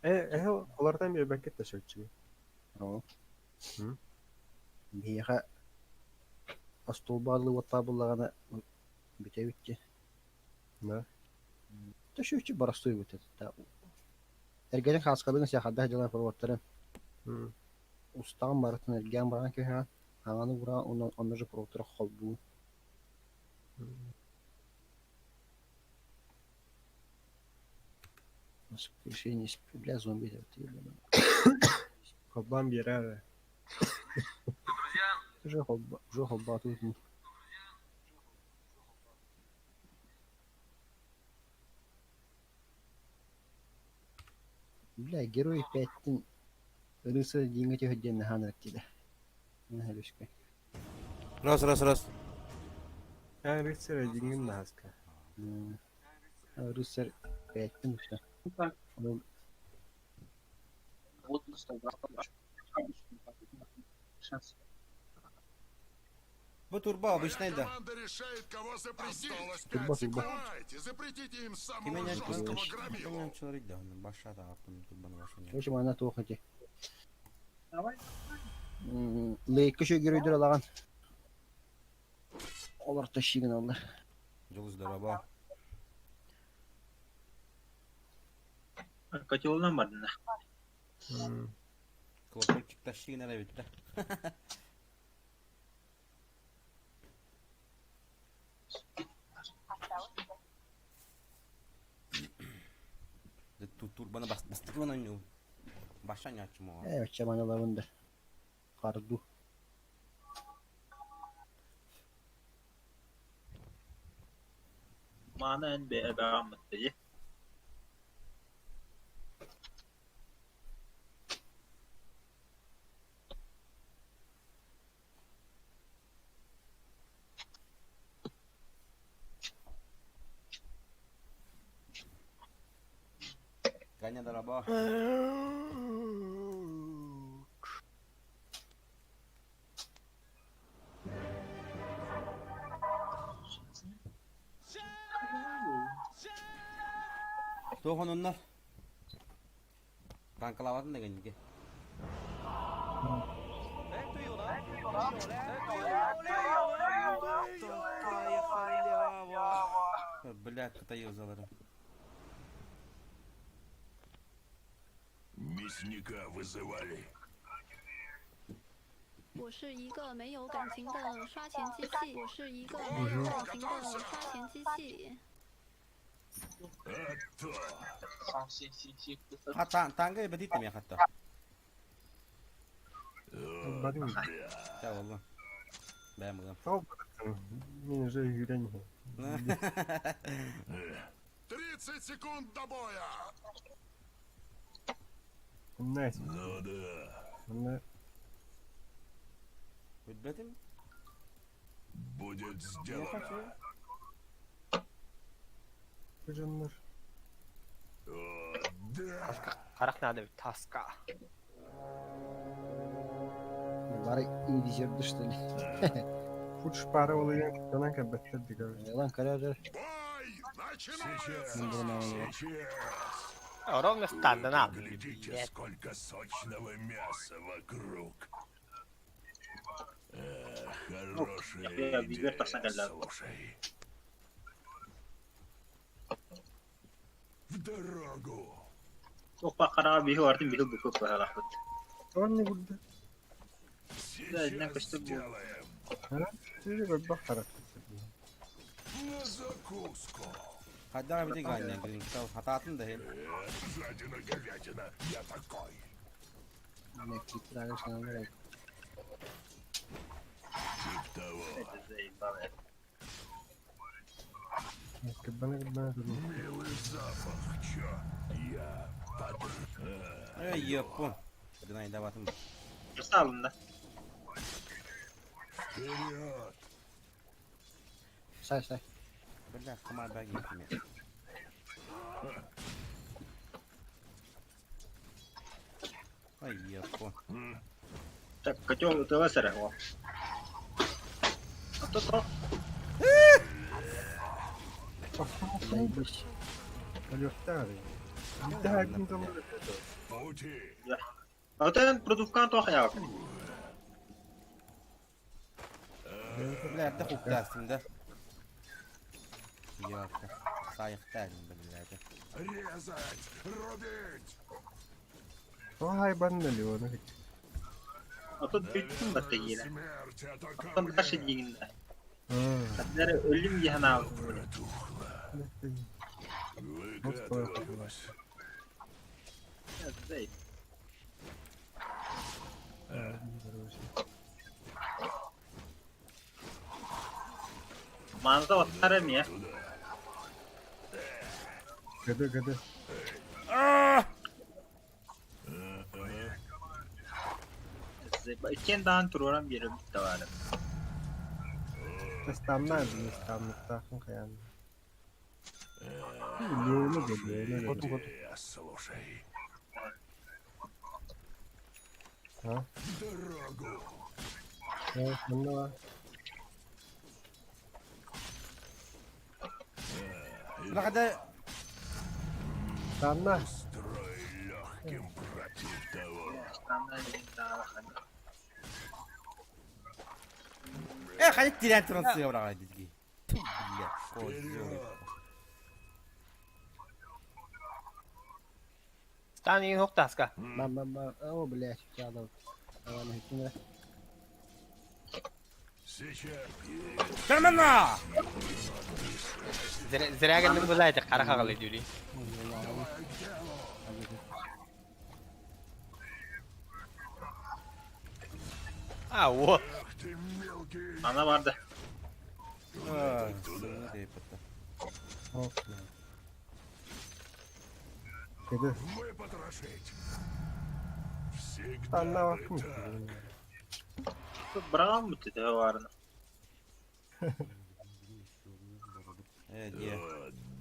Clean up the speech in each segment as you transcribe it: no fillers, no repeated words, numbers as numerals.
Э, олортон биэрбэккит да сөччү. Оо. М? Биһиэхэ остуолба арылы уоттаах буоллаҕына бүтэбит дии. Да. Төшүүчү боростуой эбит Эргэтин хааскалыын сиэхэрдээх дьылан проводтарын М. устаҕын барытын эргээн баран кэһэҕин, хаҥаны ууран онно онно же проводтары холбуу. Воскрешение бля зомби Холбоон биэрээр. Уже холбо уже холбоотубут Бля, герой пяттин рыцарь диэҥҥэ түһэр диэн наһаа ынырык Наһаа Раз, раз, раз. Эн рыцарь диҥҥин наһаска. Рыцарь пяттин все. Бу турба обычный да. Команда решает, кого запретить. Осталось Турба, пять турба. секунд. Давайте, запретите им самого Кименя жесткого громилу. В общем, она туох эти. Лейка еще геройдер алаган. Олар тащигин аллар. Дьолус дороба. Котелынан бардына. Колокольчик тащигин эрэ бүттэ. Турбаны бастакы оонньуу. Баша ньааччым Э, очча маналабын да. Харду. Маана эн бэйэбэҕэммит дии. Ганя дороба. Туох онуннар? Танкалаабатын да гэнники. Бля, Кытай юзалары. Мясника вызывали. 我是一个没有感情的刷钱机器。我是一个没有感情的刷钱机器。 А то. Ха, танга бадит ми хатта. Бадым. Ча болла. Бэм гам. Тоҕо баттын? Мин уже үүрэн иһин. 30 секунд до боя. Найс. Ну да. Онно Бүтбэтим? Будет сделано. дьоннор О, да. Харах надо таска. Бары инвизерды что ли? Пуч пара олуйан кыттанан кэлбэттэр дигэр. Лан карар. Бой начинается. Сейчас. Ровно стандана. Глядите, сколько сочного мяса вокруг. Эх, хорошая я идея, вверх посмотрел. слушай. В дорогу. Опа, биһи артын биһи букуп баһалахпыт. Тоҕо гурда? Да, Сейчас однако, что было? сделаем. Сири көрбөх харах. На закуску. Хайдара бити Ганя, гринкал хатаатын да хин. Жадина говядина, я такой. Тип того. Кыббана кыббана Милый запах, чё? Я под... Эй, ёппун. Дынай даватым. Салында. Вперед! Сай, сай. Бля, кымар бәги киме. Ай, ёппун. Так, котел ытыла сэрэ. А то то. Заебись. Өлүөхтээр. Биирдэ хаһан Пути. Отон продувкан туох хайаабыт. Бля, эрдэ хуктаастым да. Ёпта. Саайыктаан блядь. Резать! Рубить! Тоҕо хайбанна Леона Отон бүттүн батта киирэ. Смерть это ко Оттон дальше мне! диигин да. Хаддары өлүм дии санаабытым. Протухло. Выкатываюсь. Манза оттар эмиэ. Туда. Гыды гыды. Иккиэн даҕаны туруоран биэрэбит да баара. Ыстамна ыстамныктаахын хайаан. Леона да Леона. Хоту хоту. Я слушай. А? Дорогу. Онно Бля, Станна. Строй легким против того. Э, хайа тирэн туран сыабыраҕай дии. Бля, козёл. Стан иин хук таска. Ба ба ба. О, блядь, чаадал. Аны хитинэ. Сейчас. Кармана! Зрягын булайды кара хагалы дүүри. А, во. Ах ты мелкий. Ана барды. Гыды. Выпотрошить. Всегда Станна бы бакым. так. Браҕан бүттэ баарына. Э, дии.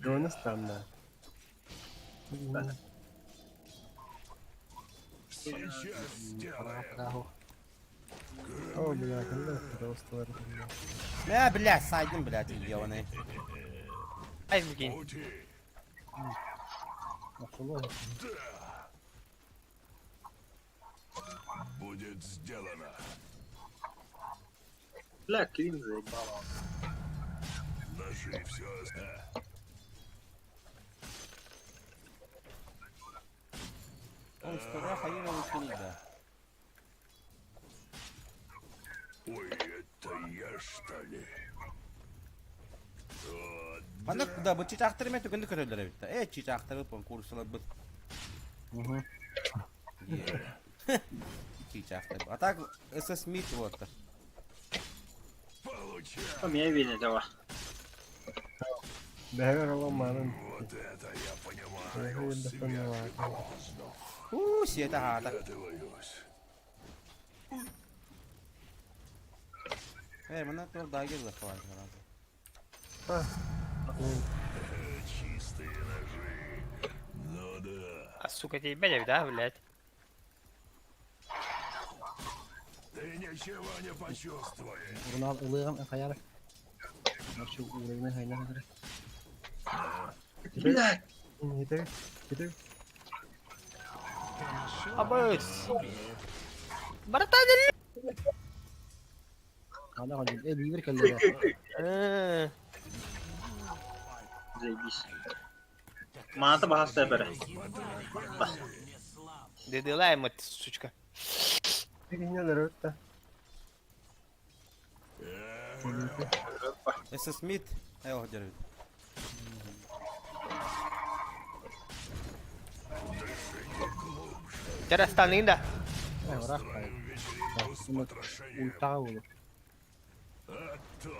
Леона станна. Сейчас сделаем. Раху. О, бля, кында просто. Бля, бля, сайдым, блядь, ебаный. Ай, бүгін. Пути. Охуло. Да. Будет сделано. Бля, клин заебала. Ножи все. Он стора хайра да. Ой, это я что ли? О, Аны да бу чичахтар мен түгүндү көрөлөр эбит. Э, чичахтар бу курсала бу. Угу. Чичахтар. А так СС Мит вот. получай. Эмиэ биэнэ дьаба. Бэхэр оломанын. Вот это я понимаю. Бэхэр Свежий понимаю. воздух. У, сета хата. Выкатываюсь. Э, мана тор дагер захват. Чистые ножи. Ну да. А, сука, тебе да, блядь. Ты ничего не почувствуешь. Урнал ылыгам хаяр. Вообще уровень хайна хаяр. Блядь. Гыды. Гыды. Абыс. Братан, Ана хадин. Э, бивер келле. э. Заебись. Маната баһаста бәрэ. Дедилай мы, сучка. Дигинелер өттө. СС Мит. Э, ох, деревит. Тера станын да. Э, рах. Вечеринку с потрошением. Ультаа болу. А то.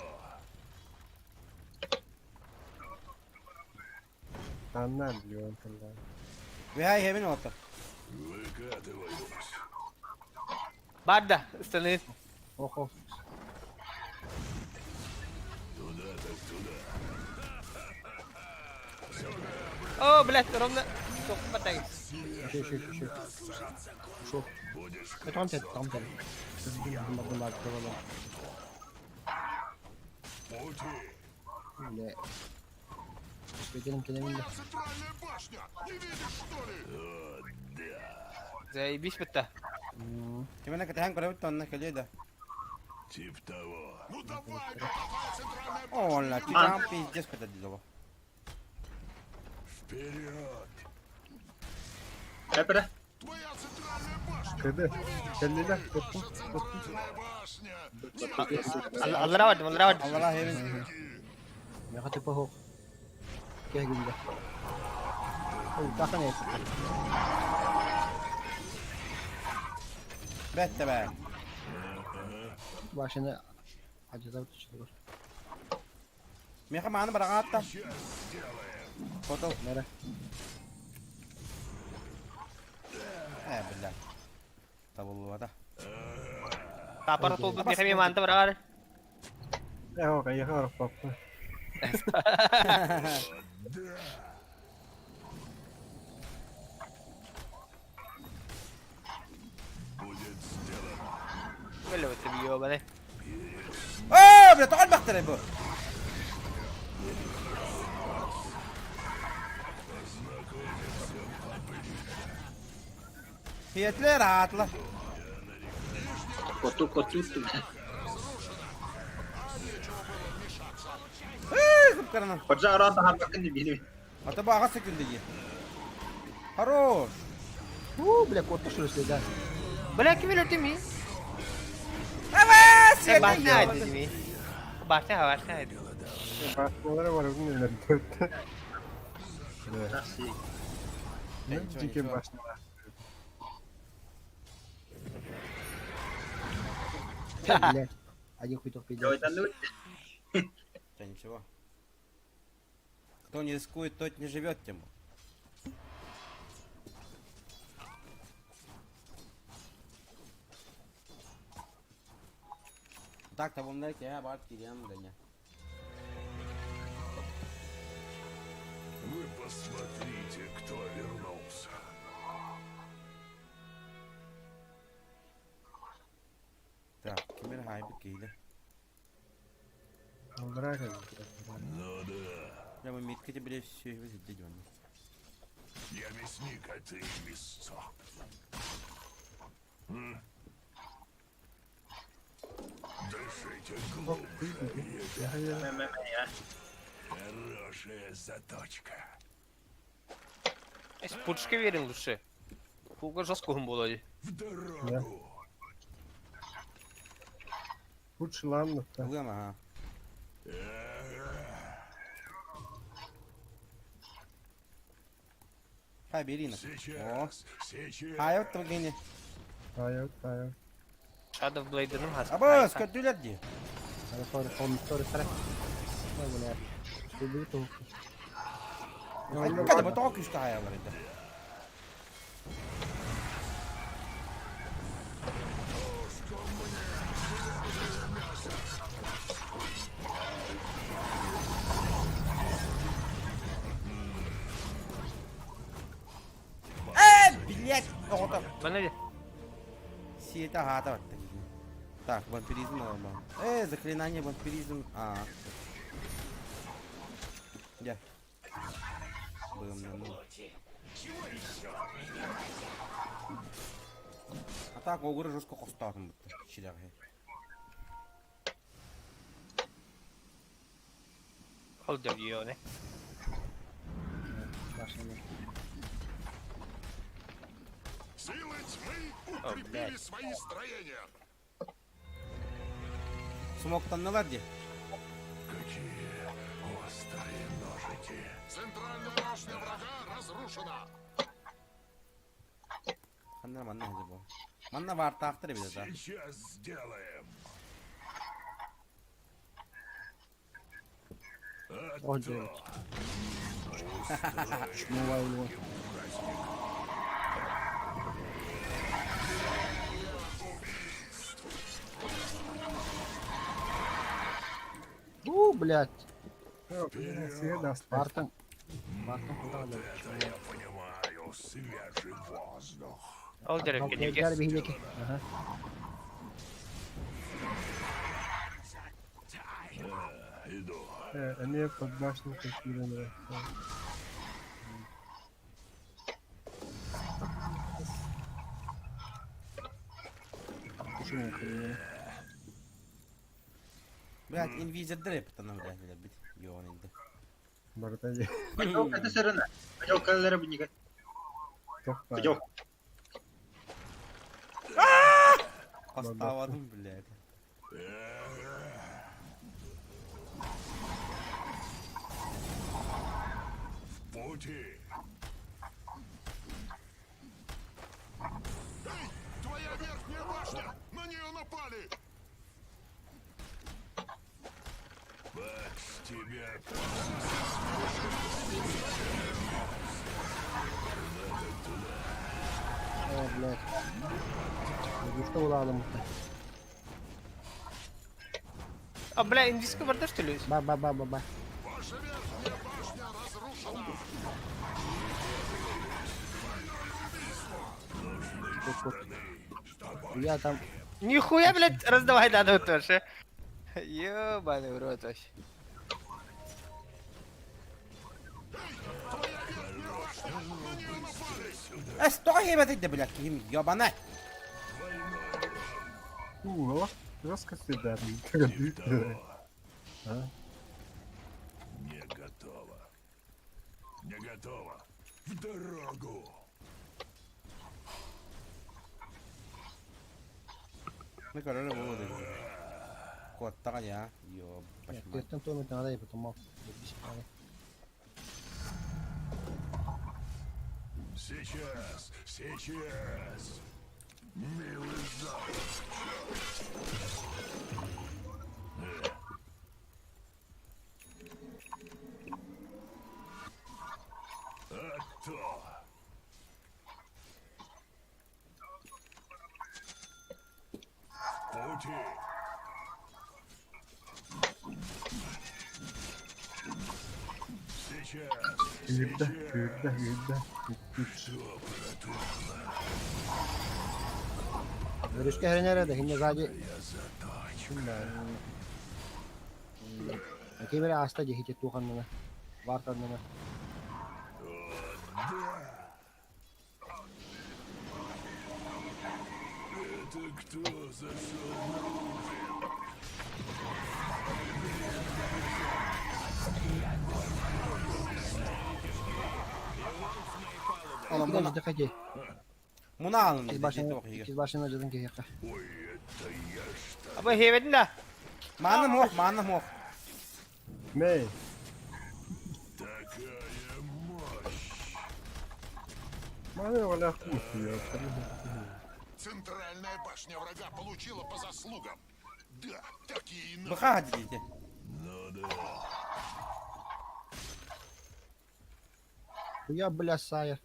Станна Леон кында. Бля, хебин вот. Выкатываюсь. Барда, станын. Охо. Туда так туда. О, блядь, ровно. Сокпатай. Шо шо шо. Шо. Будешь Там те, там те. Бла бла бла. пути. Бля. Беден кэлэмин да. Центральная башня! Не видишь, что ли? О, да. Заебись бытта. Кимена кэтэһэн көрөбүт онно кэлиэ да. Тип того. Ну давай, давай, центральная Ола, там пиздец көтөдү Вперед! Эпере. Твоя центральная башня! Кыды. Кэллилэр. Тоттум. Центральная башня! Аллара бардым, аллара бардым. Аллара хебин. Миэхэ тупа суох. Киһигин да. Тахын эт. Бэтте бэ. Башына ажатар түчүгөр. Миэхэ мааны бараҕаатта. Хотол. Нара. Ээ, бля. Табыллыбата. Папара толбут миэхэ эмиэ манта быраҕар. Ээ, хайыха бараппаппын. Будет сделано. Бля, ты ёбаный. Оо, бля, тоҕо элбэхтэрэй бу? Хиэтлэр аатла. Коту коту. Ээ, кыпкаранан. Ходжа аран тахарбаккын диэн биһиги. Ата бу аҕас секунда дии. Хорош. У, бля, куотта шүрүслэ да. Бля, ким өлөрдү ми? Абаа, Sen сиэтин башня haydi mi? Башня, башня haydi. Башнялары бар, билмейм, төрттө. Россия. Ничего, Жеке ничего. башнялар. Бля. Один хуй только пиздец. Дойданут. Да ничего. Кто не рискует, тот не живет тему. Так, того я бар кирям да Вы посмотрите, кто вернулся. Так, кимер хайбы кейді. Алдыра кэллилэр. Ну да. Прямо митка тебе все везде он. Я мясник, а ты мясцо. М? Дышите глубже, ребята. Хорошая заточка. Эс пушка верен лучше. Куга жестко было. В дорогу. Лучше ладно. Ылыам, ага. Хай, бери на. О. Сейчас, сейчас. Хай, вот твогини. Тайо, тайо. Shadow Blade'ın has. Абас, көтүлер ди. Сары, сары, сары, сары, сары. Бля. Бу ту. Када бу тоҕо күүскэ хаайаллар этэ. Э, блядь, оҕото. Bana de. Сиэтэ аһаата барта. Так, вампиризм нормально. Э, заклинание вампиризм. А. Я. Бым, ну. А так, огуры жестко хостаатын бутта. Чилягы. Hold the view ne. Башня. Силы тьмы О, укрепили блядь. свои строения. Смоктаннылар ди. Какие острые ножики. Центральная башня врага разрушена. Ханна манна хазы бу. Манна бар таахтыр бит да. Сейчас сделаем. О, блядь. Чмовай его. У, блядь. Сиэ даста. Бартон. Бартон куда да. Это я понимаю, свежий воздух. Hold the Гар view. биһиэки. Ага. Иду. Эмиэ под башенка киирэн эрэр. Блядь, инвизордар эппитана, блядь, билэрбит. Йоон инде. Барыта дии. Бачок это сырына. Бачок каллары буньга. Туох баар. Бачок. Оставадым, блядь. В пути. Эй, твоя верхняя башня! На нее напали! Бать тебя! О, блядь. Что улаалым. А, бля, индийская барда, что ли? Ба ба ба ба ба. Ваша верхняя башня разрушена! Я там Нихуя, блядь, раздавай надо тоже. Ёбаный в рот вообще. Э, стой, ебать, да, блядь, ким, ёбана. Уу, жестко сидят. А? Не готово. Не готово. В дорогу! Мы король воды. Кот, я, ёб, Тиэттэн туом надо потом. Сейчас, сейчас! Милый зал! А то! В пути! Сейчас! Күүрдэ, Сейчас! күүрдэ, күүрдэ. Все протухло. Өрүскэ хэрэнэрэ да хинне сзади. Я заточен. Кемере аста дехите туханнына. Вартаннына. Это кто зашел на ужин? Муна дехати. Муна Из башни, из башни жадын кехе. Ой, это я что? Аба хебедин да. Маны мох, маны мох. Мэй, Такая мощь! маны оля хуй. Центральная башня врага получила по заслугам. Да, такие и надо. Быха дите. Ну да. Хуя, бля, сая.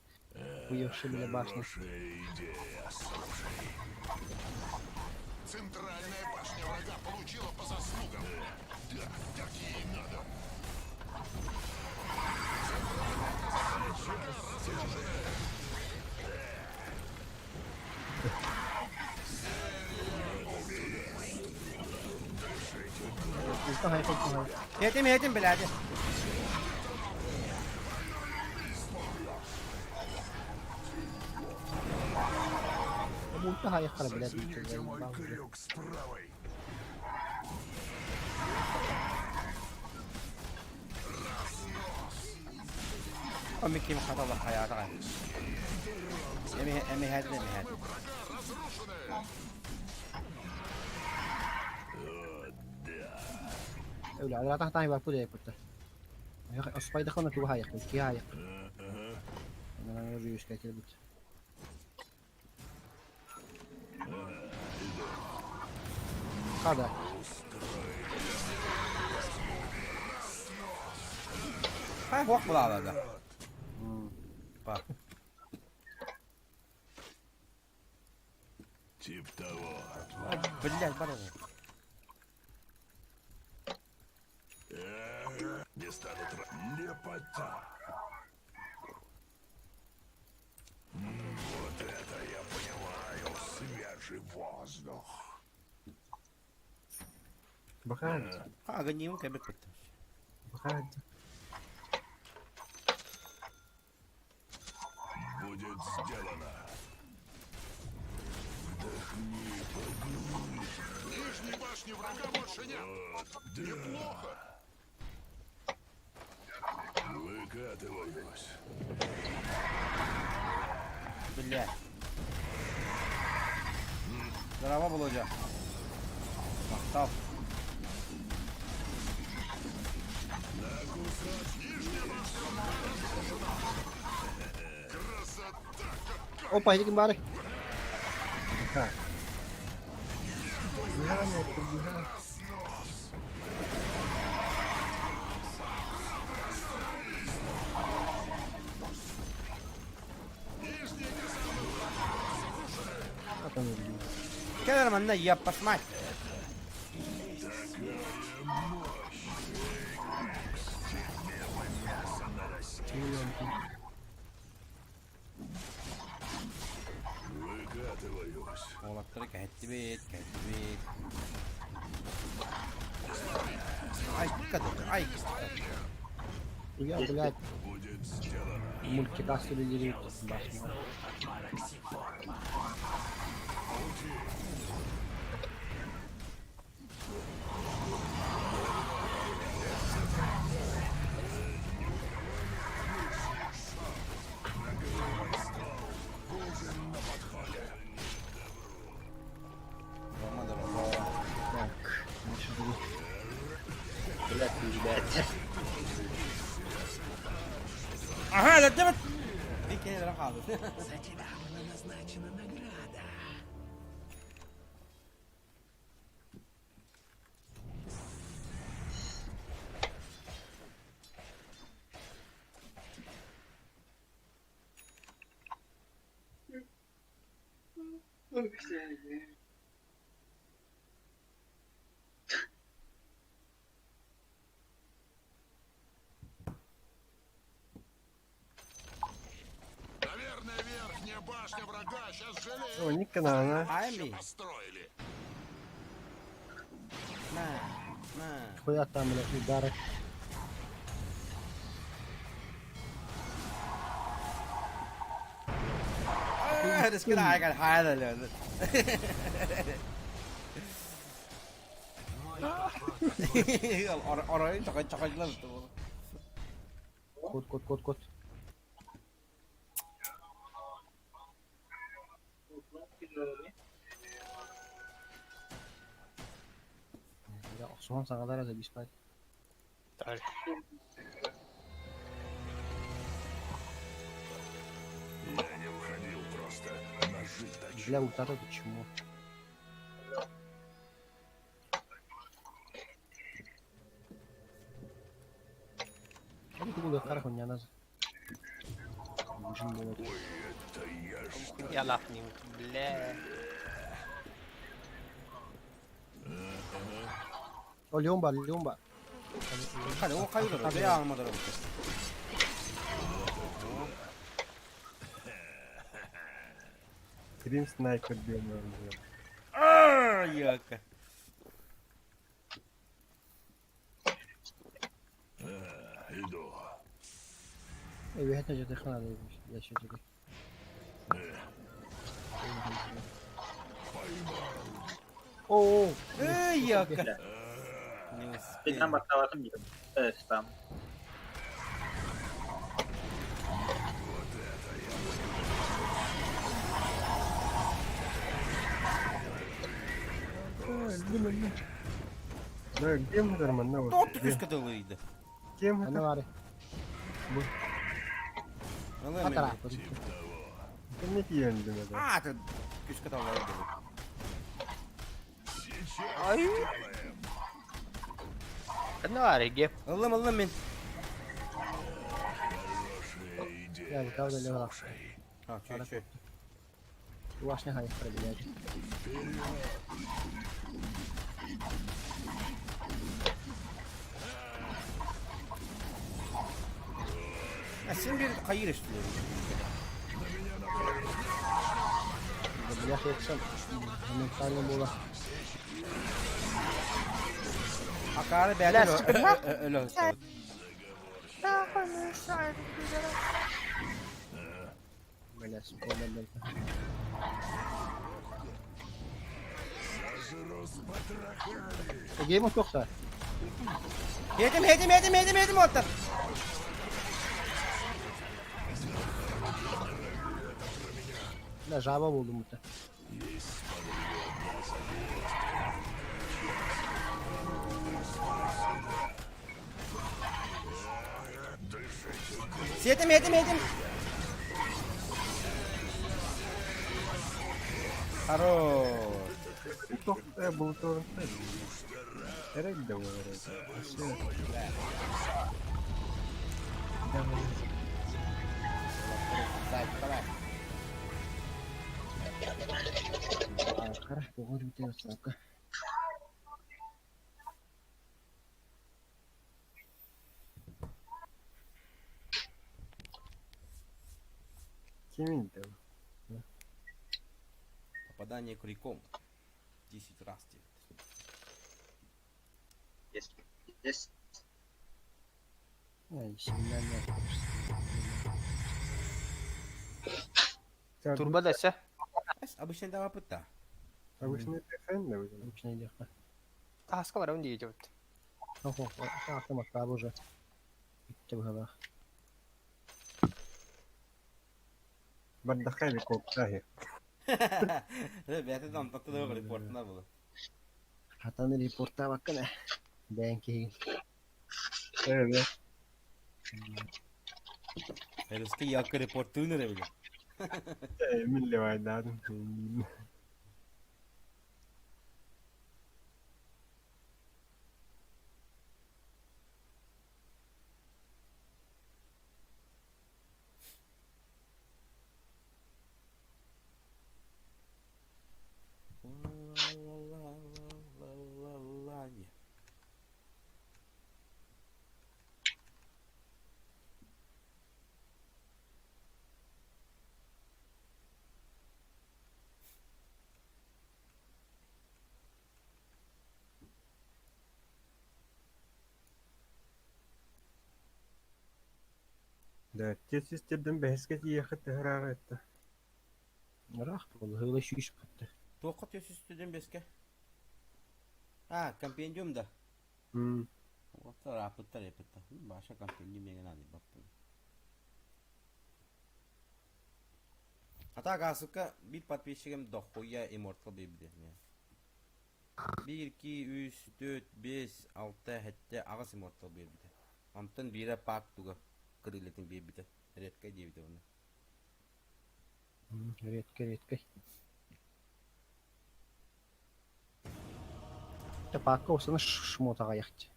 Хуевши, бля, башня. Хорошая идея, слушай. Центральная башня врага получила по заслугам. Да, такие и надо. Етим, етим, блядь. Мульта хай хара, блядь. Зацените мой крюк с правой. امي كيف خطا حياتها. امي امي هاد امي هاد. Öyle على تحت هاي باركود يا كنت. سبايدر خلنا تو هاي كي هاي. انا نرجع كي بت. هذا هاي هو بلا هذا. Па. Тип того. Блядь, баран. Не станут Лепота. Вот это я понимаю. Свежий воздух. Бахан. Ха, гоним кэбек кут. Будет сделано. Вдохни поглубже. Нижней башни врага больше нет. Неплохо. Выкатываюсь. Бля. Здорово, Володя. Махтал. Опа, иди бары. Кэлэр манна яппас мать. Выкатываюсь. Уолаттары кэһэттибит, кэһэттибит. Айка да, айка. Я, блядь, Будет сделано. мультикасты лидируют башню. Рома, дорогой. Так, значит, Блядь, блядь. Ага, да ты Вике хаалбыт. За тебя была назначена награда. Наверное, верхняя башня врага сейчас жалеет. О, Никона, Айми. Построили. На, на. Хуя там, блядь, удары. Det skulle jag ha det. Оройун чохой-чохойлар. Кот, кот, кот, кот. Охсуһан саҥалар забиспать. Так. Я не уходил просто нажить точил. Бля, вот это чмо. Ой, это я что? Я лапнем, бля. О, Леон бар, Леон бар. Хайда, бля, алмадыр. Грим снайпер белый. Яка. Иду. Эбиһэтне жете хана я ща О, Эй, яка. Не успел. Там баттаватым диир. Там. Да, где мы нормально? Тот күскә Кем аны это? бары. Атара. Не тиен дим это. А, ты күскә тылыйды. Ай. Ханна ге. Ылым, ылым мин. Хорошая идея. Я правда лега. Слушай. А, чё, чё. Башня хай блядь. А син бир кайыр эшле. Бля, я Моментально было. Акары бәле. Өлө. Бля, спойлер. Сожру с потрохами! Гейм туохта. Yedim yedim yedim yedim yedim оттар. Бля, жаба болдум бутта. Сиэтим yedim yedim. Хорош. Туох бултуурун Эрэй да буолар Хара, тоҕо бүтэ сака. Кимин да Попадание крюком. 10 раз тебе. Есть. Есть. Ай, семья Турба да сэ. Обычно давай пыта. Обычный ТФН да уже. Обычный легко. Таска барабын дии дьэбит. Охо, автомат уже. Бүттэ быһалаах. Бардахай коптахи. Ребята, там такой репорт на было. Хатан репорта баккана. Бэйэн киһигин. Э, Русский якка репорт тыны били. да. Мин левайдадым. Ла-ла-ла-ла-ла-ла. Да, тесистерден бэһискэ тиийэххит төһөр этте. Ыраах буолла, ыла сүүс бутта. Тоққа төсүстүден беске. А, компендиум да. М. Оттар апыттар эпитта. Баша компендиум деген аны баппын. Ата гасыка bir подписчигим дохуя immortal бейбиде. 1, 2, 3, 4, 5, 6, хетте агас immortal бейбиде. Онтон бире пак туга кырылетін бейбиде. Редко дейбиде оны. Редко, редко. Пакка осыны шмотаға яхты.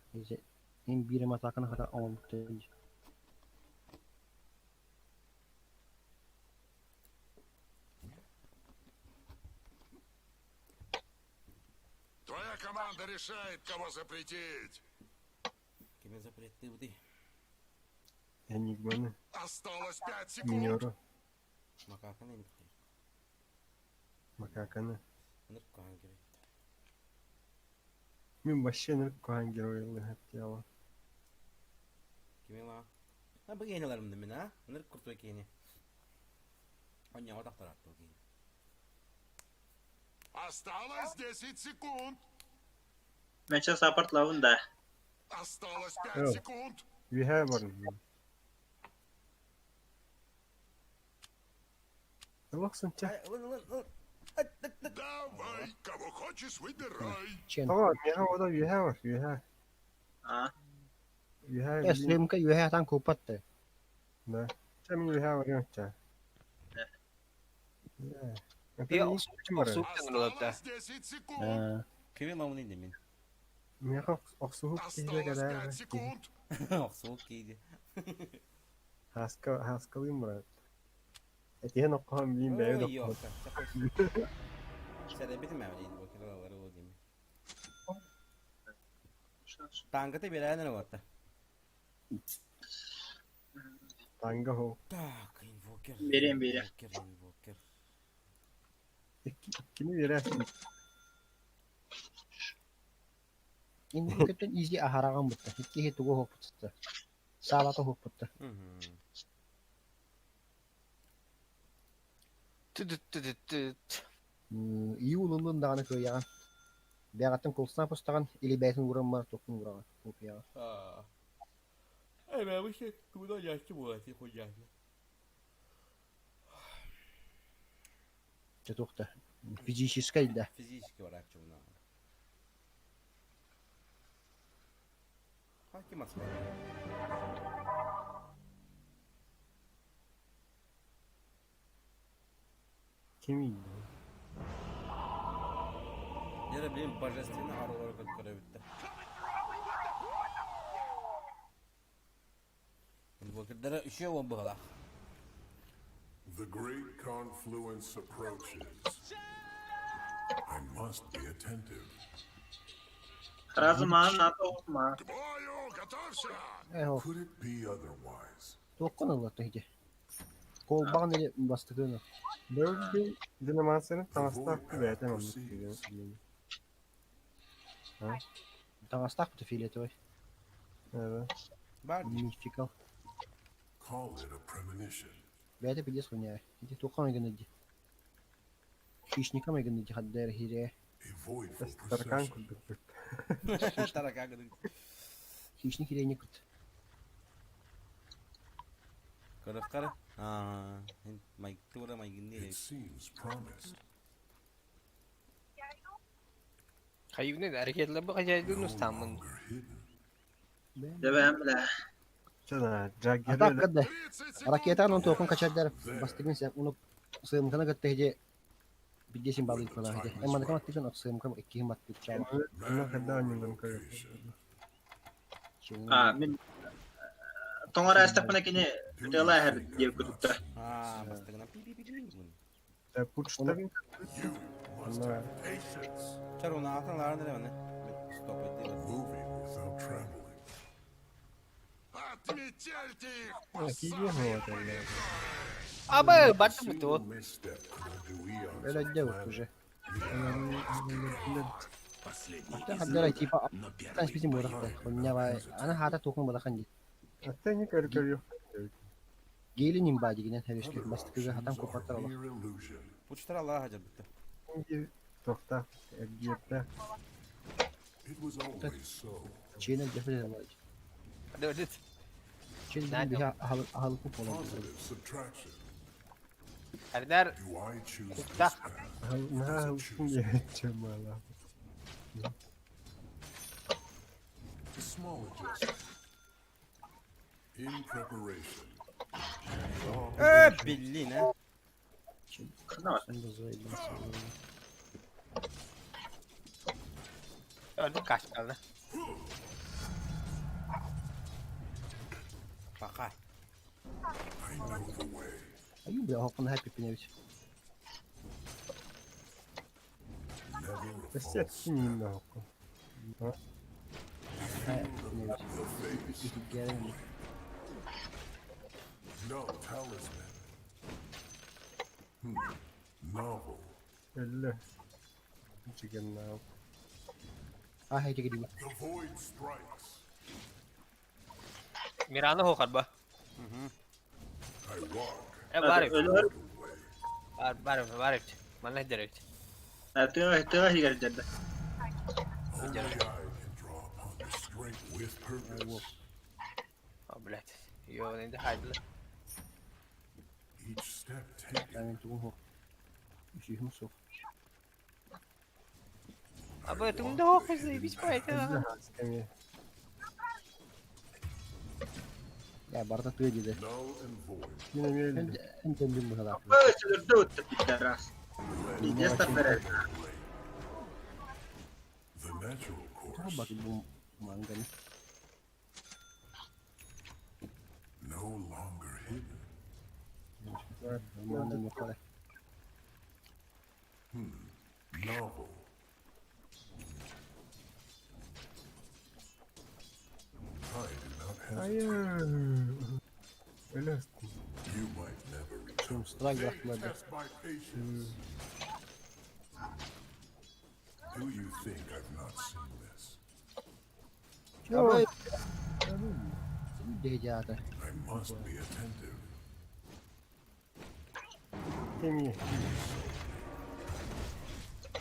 Ен бире матакына хата оңбутта. Твоя команда решает, кого запретить! Кеме запретты буды. Энигманы. Осталось 5 секунд! Минеру. Макаканы эмит. Макаканы. Ныр кухан керек. Мин вообще ныр кухан геройлы хотела. Кеме ла. А bu yenilerimdi min ha? Ныр куртой кени. Оня отақтар атты кейini. Осталось 10 секунд! Мен сейчас аппарт лавын да. Осталось 5 Э. секунд! Үһэ барын. Лохсун ча. Ай, ылын, ылын, ылын. Ай, тык, тык. Давай, кого хочешь, выбирай! Чен. Тоҕо миэхэ ода үһэ бар, үһэ. А. Үһэ. Э, слимка юһэ атан купатты. Да. Ча мин үһэ барыам ча. Да. Би Бар. охсук Осталось 10 секунд! Э, Кеме лавын инде мин. Миэхэ охсуһук киһилэ Осталось кэлээр. 5 секунд! Оқсуық кейді. Хаска хаскалыым брат. Этиһэн оккоһон билин бэйэ Ой, доккоһон. ёпта. Сәрәбитим әмі дейді, бұл киралары ол деймін. Таңгыты берәнір отта. Танга хо. Так, инвокер. Берем, берем. Инвокер, инвокер. Иккини биэрээсин. Инвокертен изи ахараган бутта. Икки тугу хопутта. Саалата уһукпутта. Түдүт-түдүт-түдүт. Иу ылыллын даҕаны кыайаҕын. Бэҕэттэн кулсаан пустаҕын или бэйэтин ууран бар туоххун уураҕын копияҕа. Эбэбит туда ящик буолати хуяхи. Чэ туох да физическэй да. Физически барааччы буна. Хаки Москва. Kim iyi? Yere benim божественный аралары көрөбүттэ. Инвокердара еще он быһалаах. The great confluence approaches. I must be attentive. Сразу маан надо ма. К бою, готовься! Э, Could it be otherwise? туоххун ылла иһити. Колбаҕын или бастакыны. Dördü Dinamarca'nın The tanasını void hakkı verdi path ama proceeds. Таҥастаах бу фиолетовый. Evet. Бар Мификал. Call it a premonition. Бэйэтэ пиздец хуйня. Ити туохха майгынный дии. Хищника майгынный дии хаддэр хире. A voidful Tarkan procession. kurduk. Тарака гыдык. Хищник хире не кут. Кырыккара. Аа, майктура майгынны It seems promised. Хайвны әрекетлер bu хозяйдын No устамын. longer hidden. Дебэм бля. Чана, Атак Джаггер кадда. 30 секунд! Ракетанын туохун качардар бастыгын сен уну сымканы кытта хиде биддесин балык кала хиде. Эмманы кама тиген от сымкам икки химат бит чаба. Manual Manual location. А, мин тоңор астапына кини Do you дела хэр think диэ I've not кутта. seen Аа, бастыгына пи пи пи пи. Пучтарын You must have patience. Чар оны атын ларын эле Стоп этти. Moving without traveling. Отметельте их! Киви mi Абы баттым Single то. misstep could undo eons Öyle of de planning. уже. Последний Ата из хаддара рода, типа но тан первый списим бурахта. Хуйня ана хата туохун балахан ди. Hatta ne karı karı Гейлин имба дигенен хевешке Other бастыгы хатан options are купаттар ала. mere illusion. Пучтара лара хажар битте. Tokta, Ergiyette. It was always so. Чейнен дефре ала. Дөдүт. Чейнен биха ахалык болар. Positive subtraction. Әрдәр Do I choose this Кукта. path? Ne Does it choose me? Çamala. A small adjustment. In preparation. Э, блин, а. Öldü kaç kaldı. Пока. I know the way. Аю бля хокун хэппи пиневич. Never a Өссө false кинин нохку. Пиневич. The face. Герен. No talisman. Novel. Өллө. Чиген нау. А хай тиги The void strikes. Мираны хохар ба. I walk Э барып. Өлөр the way. Бар барып барып. Мана дерек. тыга тыга хигер дерде. Only I can draw upon the strength with purpose. А блядь. Йо, инде хайдылы. Each step taken, Мен тугун хок. Үшүхүм сух. Абы түңдө хохыз бич пайта. Эми Я барда тыа диде. null and void. yine mi öldü? Энтен дим бухала. Өлөрдө өттү раз. Пиздец берер. The natural course, Бак бу манганы. no longer hidden. Манганы мукара. Novel. I do not hesitate. Hayır. Öyle You might never recover. Strike They bıraktılar. test my patience. Do you think I've not seen this? Абы Дии аата. I must be attentive. Кеми.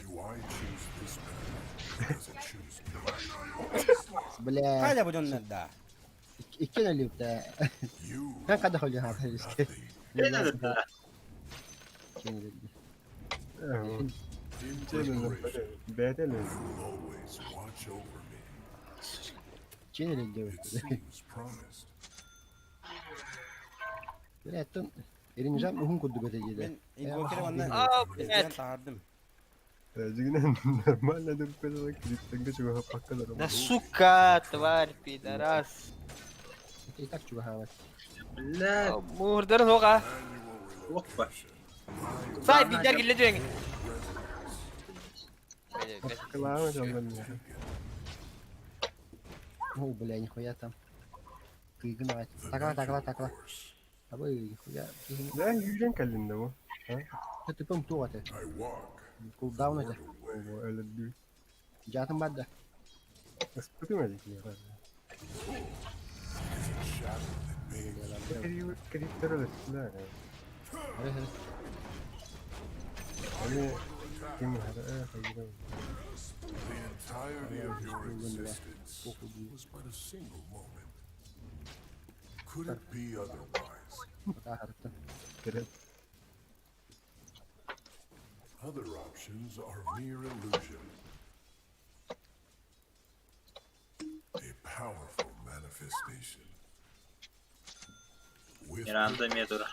Do I choose this path? Or does it choose me? Бля, Хайда бу дьоннор да. икки өлүүтэ. You Хэн қадах өлүү хаата риске. nothing. Кэлин Икки In preparation, Бэйэтэ you will always watch over me. Чин өлүү. It seems promised. Бля, тон Эринжам уһун курдук этэ диде. Мен инвокер онна А, эзден блядь. таһардым. Дьигинэн нормально дүрпелер клиптенге чугаһа паккалар. Да сука, тварь, пидорас. И так чугаһаабат. Блядь, Мурдар хоға. Manual Опа. relocation. Сай, пидор килле жеңи. Кылаама жамдан. О, бля, нихуя там. Кыйгын ағай. The Такла, такла, natural такла. course. Абы, нихуя. Дэ юрен кэллин да бу. Тупым туға те. I walk Кулдаун эте. mortal way. О, өлөрдүү. Жатын бар да. Ыспытым эдик. Is it shadow that bathes Клиптер өлөрдүлэр. Хары хары. Аны ким хара хайгы. The entirety of your existence was but a single moment. Could it be otherwise? Бата харыттан. Керек. Other options are mere illusion. A powerful manifestation. With Миранда Медура.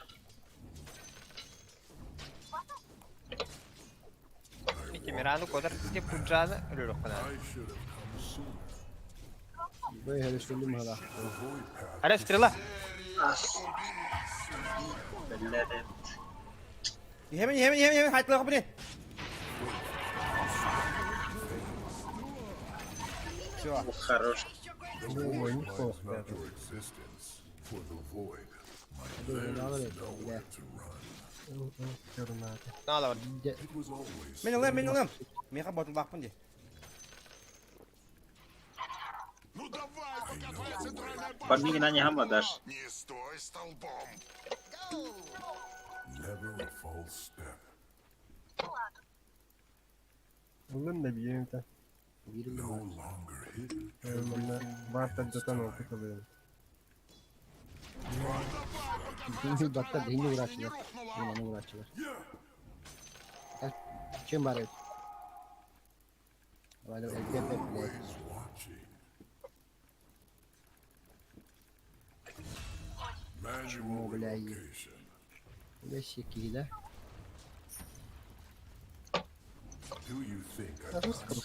Мирану кодar деп пуджаны өлөрөк кына. I should have come sooner. Бэй хары сүлүм хала. The void path Аре стрела. Блядь. Хемин хемин хемин хемин хайтлах бини. Все. Ох, хорош. The Ой, void неплохо, minds not your existence, for the void, my Да, there да, is да. nowhere to run. Нала бар. It was always Мен ылам, мен ылам. Меха ботулбакпын ди. Ну давай, пока твоя центральная Подмигна не гамма дашь. Не стой столбом. Never a false step. Ылын да бием та. No longer hidden. Манна бартар жатан опыт алып. Батта дыйны урачылар. Мынаны урачылар. Чем бар edi? Давай, давай, беп, беп, блядь. Always watching. Manual бля, и- relocation. Бля, секи, да? Do you think I Русского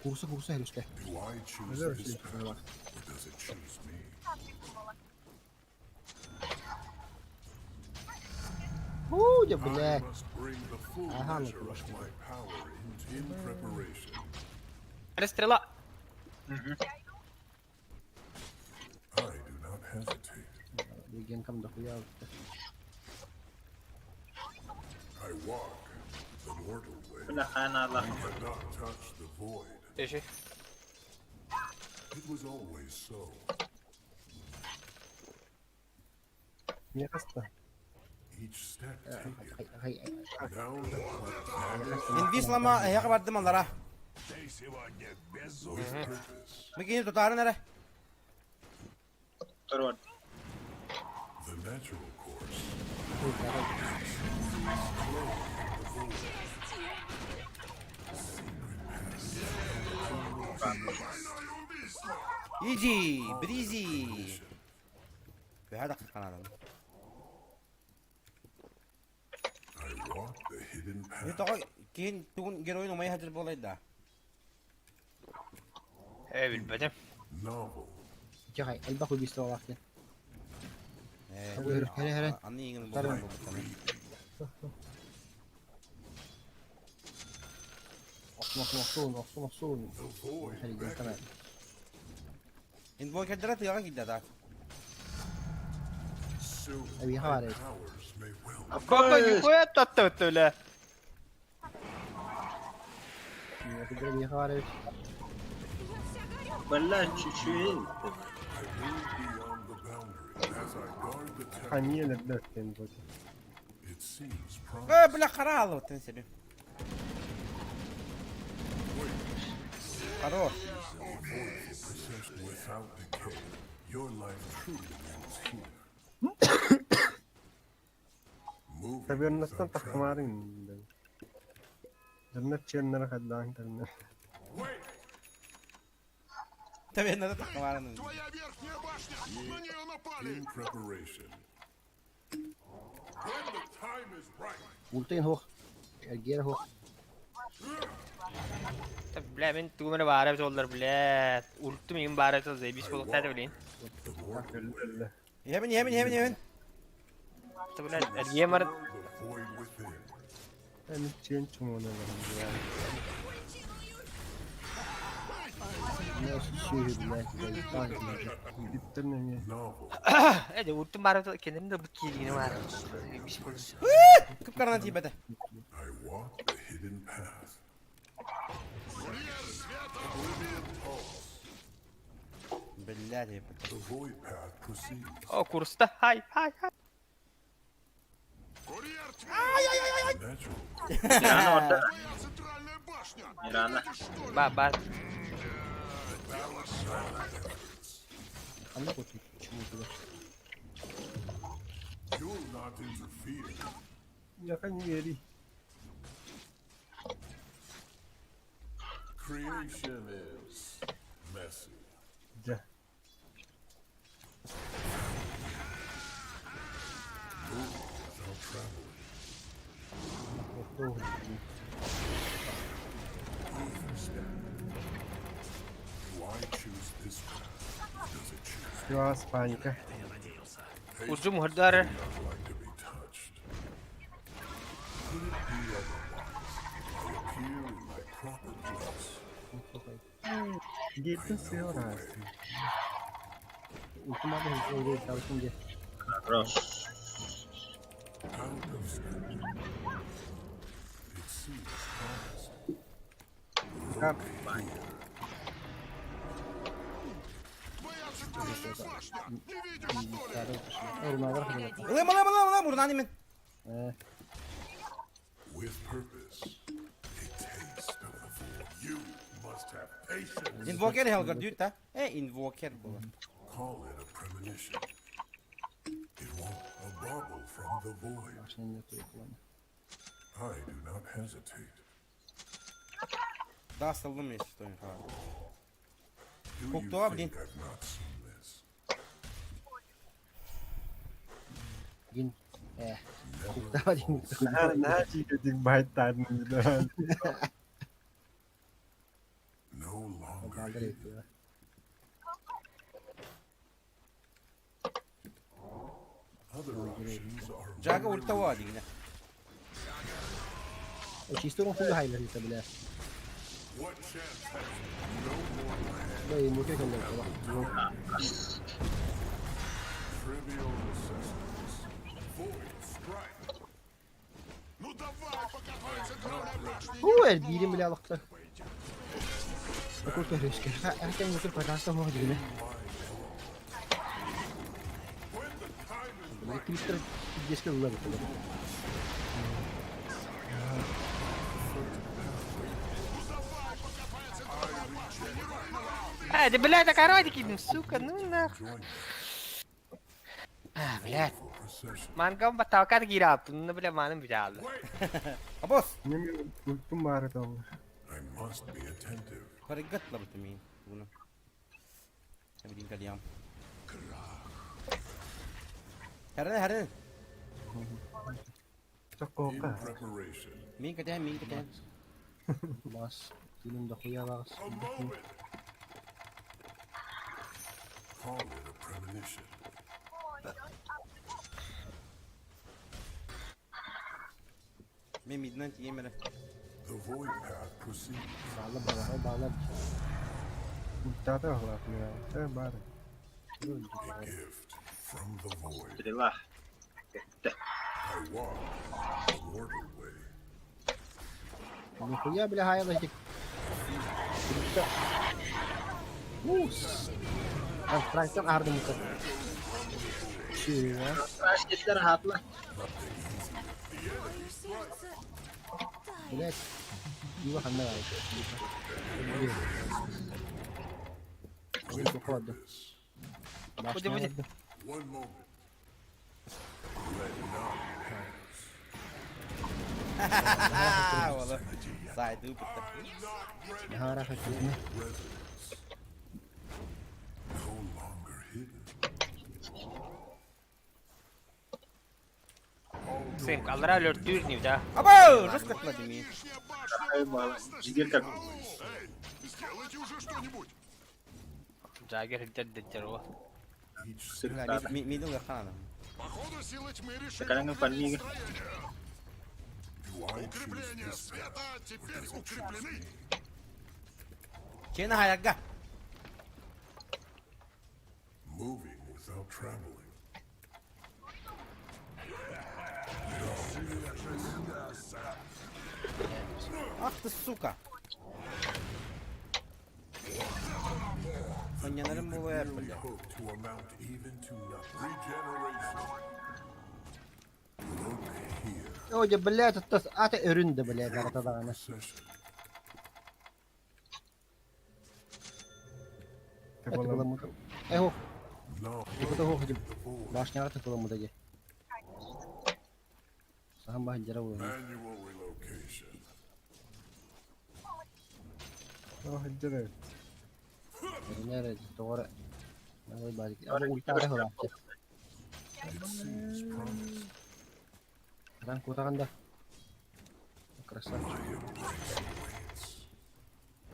Курса, курса, хрюшка. do I choose Алло, this Алексей, path or does it choose me? Худя, I бля. must bring the full Ага, ну, measure of my power into in preparation. Аре стрела. I do not hesitate. Генкам дохуя. I walk the mortal way. Бля, хайна Аллах. You cannot touch the void. Еши. It was always so. Мне кажется, Each step taken. Хай, Now that Инвиз лама эйха бардым алара. Ты сегодня безумный. Purpose. Микини тутарын эре. Второй. The natural course. Изи, бризи. Бэха дакка канадан. I walk the hidden Не path. тоҕо киин тугун геройун умай хадыр болай да. Э, билбедим. Novel. Жахай, элбах убийство вахты. Э, Хары, хары. Аны иңин Тарын. болбут. Охсун, охсун, охсун, охсун, охсун. The void Хары, генкам. beckons. Инвокердера тыяга кидде да. Soon Эй, my хаварей. powers may well Копа нихуя татты бля. Хары. Я вся горю. Бля, чүчүөй. I move beyond the boundary as I guard the temple. Ханья элэрдэ бу. It seems Э, promising. бля, хараалыбыттан сири. Хорош. Possessed without decay, your life truly ends here. Moving Тавернаттан without travel. тахмарын. Дьоннор чиэннэрэ хайдаан кэллэ. Тавернада тахмарын. In preparation. When the time is right, Ултын хуох. Эргиэр хуох. Та, Бля, мен тугум эрэ баара эбит оллар, бля. Ультум иҥин баара эбит ол, заебись буолуохтаах этэ, блин. the mortal Өллө. Иһэбин, иһэбин, иһэбин, иһэбин. Та, бля, эргиэн баран the void within. Эми чиэн чумуна баран. Не сүһү блядь, заебал, блядь. Иттен эмиэ. Novel. Э, дьэ, ультум баара эбит ол, кэнним да бу кииригини баара. Заебись буолуох. Кып-карана тиийбэтэ. I walk the hidden path. Бля, тиийбэтэ. The void path proceeds. О, курста, хай, хай, хай. Natural Мирана орда. Мирана. Ба, ба. Ханна куту чуму туда. You'll not interfere. Яхан иэри. Creation is messy. Дьэ. Moving without traveling. Step. Do I choose this path? Does it choose Юас паника. Ульдум хөрдөөр. not like to be touched? Could it be otherwise? I appear in my proper place. Гейтэн сыараа. Ультум баара хуох таутун дьэ. Хорош. Out of scope. It seems promising. Кап. Урунааҕар хабыла. Ылым, ылым, ылым, ылым, урунан имен. Э, With purpose. A taste of the void. You must have patience. Инвокер Хелгар дүүт та. Э, инвокер буолар. Call it a premonition. It won't a bubble from the void. башня туохулана. I do not hesitate. Да, салдым если что, Михаил. Do you Куктуа, блин. think I've not seen this? Гин. Э. Куктава дин. Наһаа наһаа чиикэтик баайтаарын даа. No longer Баалар hidden. эбит. Other options are Жага ультава дигинэ. Чисто хуй хайлар это бля. What chance has no mortal hand? Бля, инвокер кэллэ. Trivial necessities. Void strike. Хуу эргиирин бля алахта. Курт өрүскэ. Ахтан инвокер пожалуйста хуох дигинэ. When the time is Бля, клистер деске лла бит. Э, да, бля, так орать кидим, сука, ну нах. join А, блядь. for procession. Мангам баталкат киирап, ну, бля, маным бжаалла. Абос. Неми ультум баара тоҕо. I must be attentive. Паригат лабыты мин. Буна. Эбидин калиам. Харан, харан. In Чоккоока. preparation. Мин кэтэн, мин кэтэн. Бас. Тиним дохуя багас. A moment. Call it a premonition. Мин миднан тиэмэрэ. The void path proceeds. Баалар баалар баалар. Ультата оһлаах Э баара. A gift from the void. Стрела. I walk the mortal way. Нихуя бля хайлар дик. Страйктан аардымыта. Чего? Страшно хатла. Блять. Его ханна. Буди, буди. One moment. Let none pass. Ола. Сайды ыппыттар. Residence. No longer hidden. Сын, аллара өлөртүүр нив да. Абау, жестко Владимир. Жигер как. Сделайте уже что-нибудь. Жагер хиттер деттер о. Each step Мидл хана. Походу, силы тьмы решили Такая фармига. Do I choose this path? Or does it choose me? Чена хаягга. Moving without traveling. Ах ты сука. Маньянарым була Merely бля. hope to amount even to nothing. Regeneration. Look here. Ой, блядь, это аты өрүндө, блядь, аратадаҕына. Session. Это было Эхо, Now это хох the void. башняга тыкыламыда же. Сахан баһын жара буолар. Manual relocation. Ходжер. Нere тоҕора. Ой, баdik. Aba ультара хылааччы. It seems promising. Ран кутаганда. Красавчик. My embrace awaits.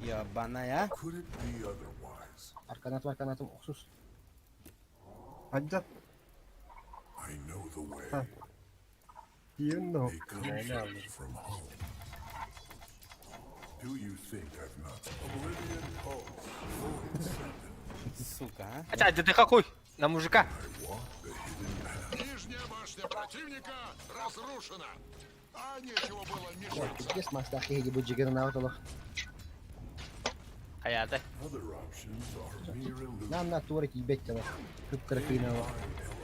Ебаная. Could it be otherwise? Арканатым арканатым уксус. Хаджат I know the way. киин A да. comfort from home. Do you think I've not? Oblivion pulse. Void seven. Сука, а. Ача, ДТХ хуй! На мужика! I walk the hidden path. Нижняя башня противника разрушена. А нечего было мешаться. Пиздец мастах киһи бу жигернаут олох. Хаята. Other options are mere illusions. Нам на тура кийбет тела. Кып кыракыйна.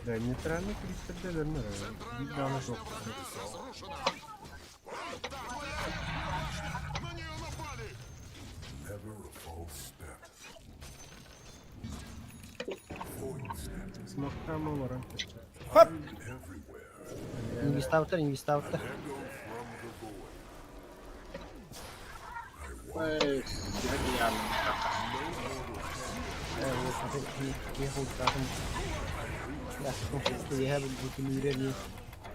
Да, нейтральный кристалл Биир даҕаны суох. Разрушена. Вот так. Твоя башня! На нее напали! Never a false step. Void step. Смоктаам олорон. Хоп! I'm everywhere. Инвестаутар, инвестаутар. Echo from the void. I walk Ой, сегодня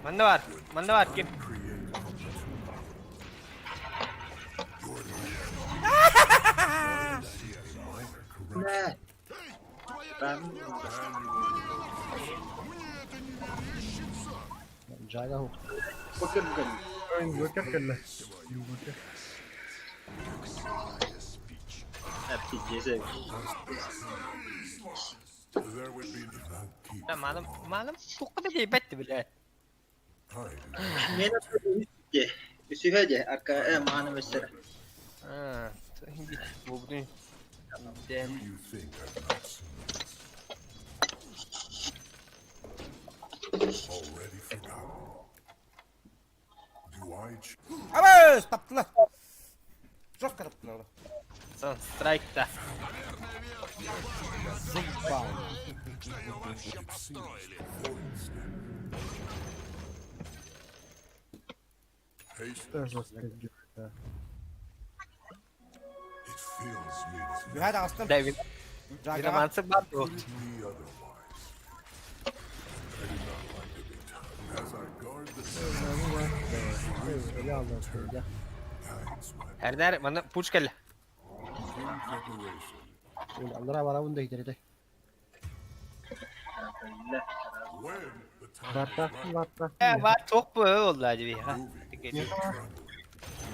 Манна бар, манна бар ким. create from the Your life. See a minor correction. Не, Твоя там верхняя башня! На нее напали! Мне это не мерещится! Жага ху. покер ган. Инвокер кэллэ. Инвокер. Пиздец. There would be it won't keep. Да, маным, маным туққа да кейбетті біле. I do Мен Үсүһэ арка э мааны мессер. Бу бүтүн. Do you think I've not seen this? Already forgotten. Do I Абау, таптылар. Жестко таптылар. Сан страйкта. Заебал. Что ее вообще построили? void step? Haste. Да, жестко да. It fills me with Үһэ даҕастым. Дэвид. Жага. Виномансы бар бу. Could it be otherwise? I do not like to be touched. As I guard the guides my Эрнер, манна пуч кэллэ. in preparation. Аллара барабын да китерете. When the time is Бартах, right, бартах. Э, бар тоқ бу олла диби. Ха. moving, trembling, you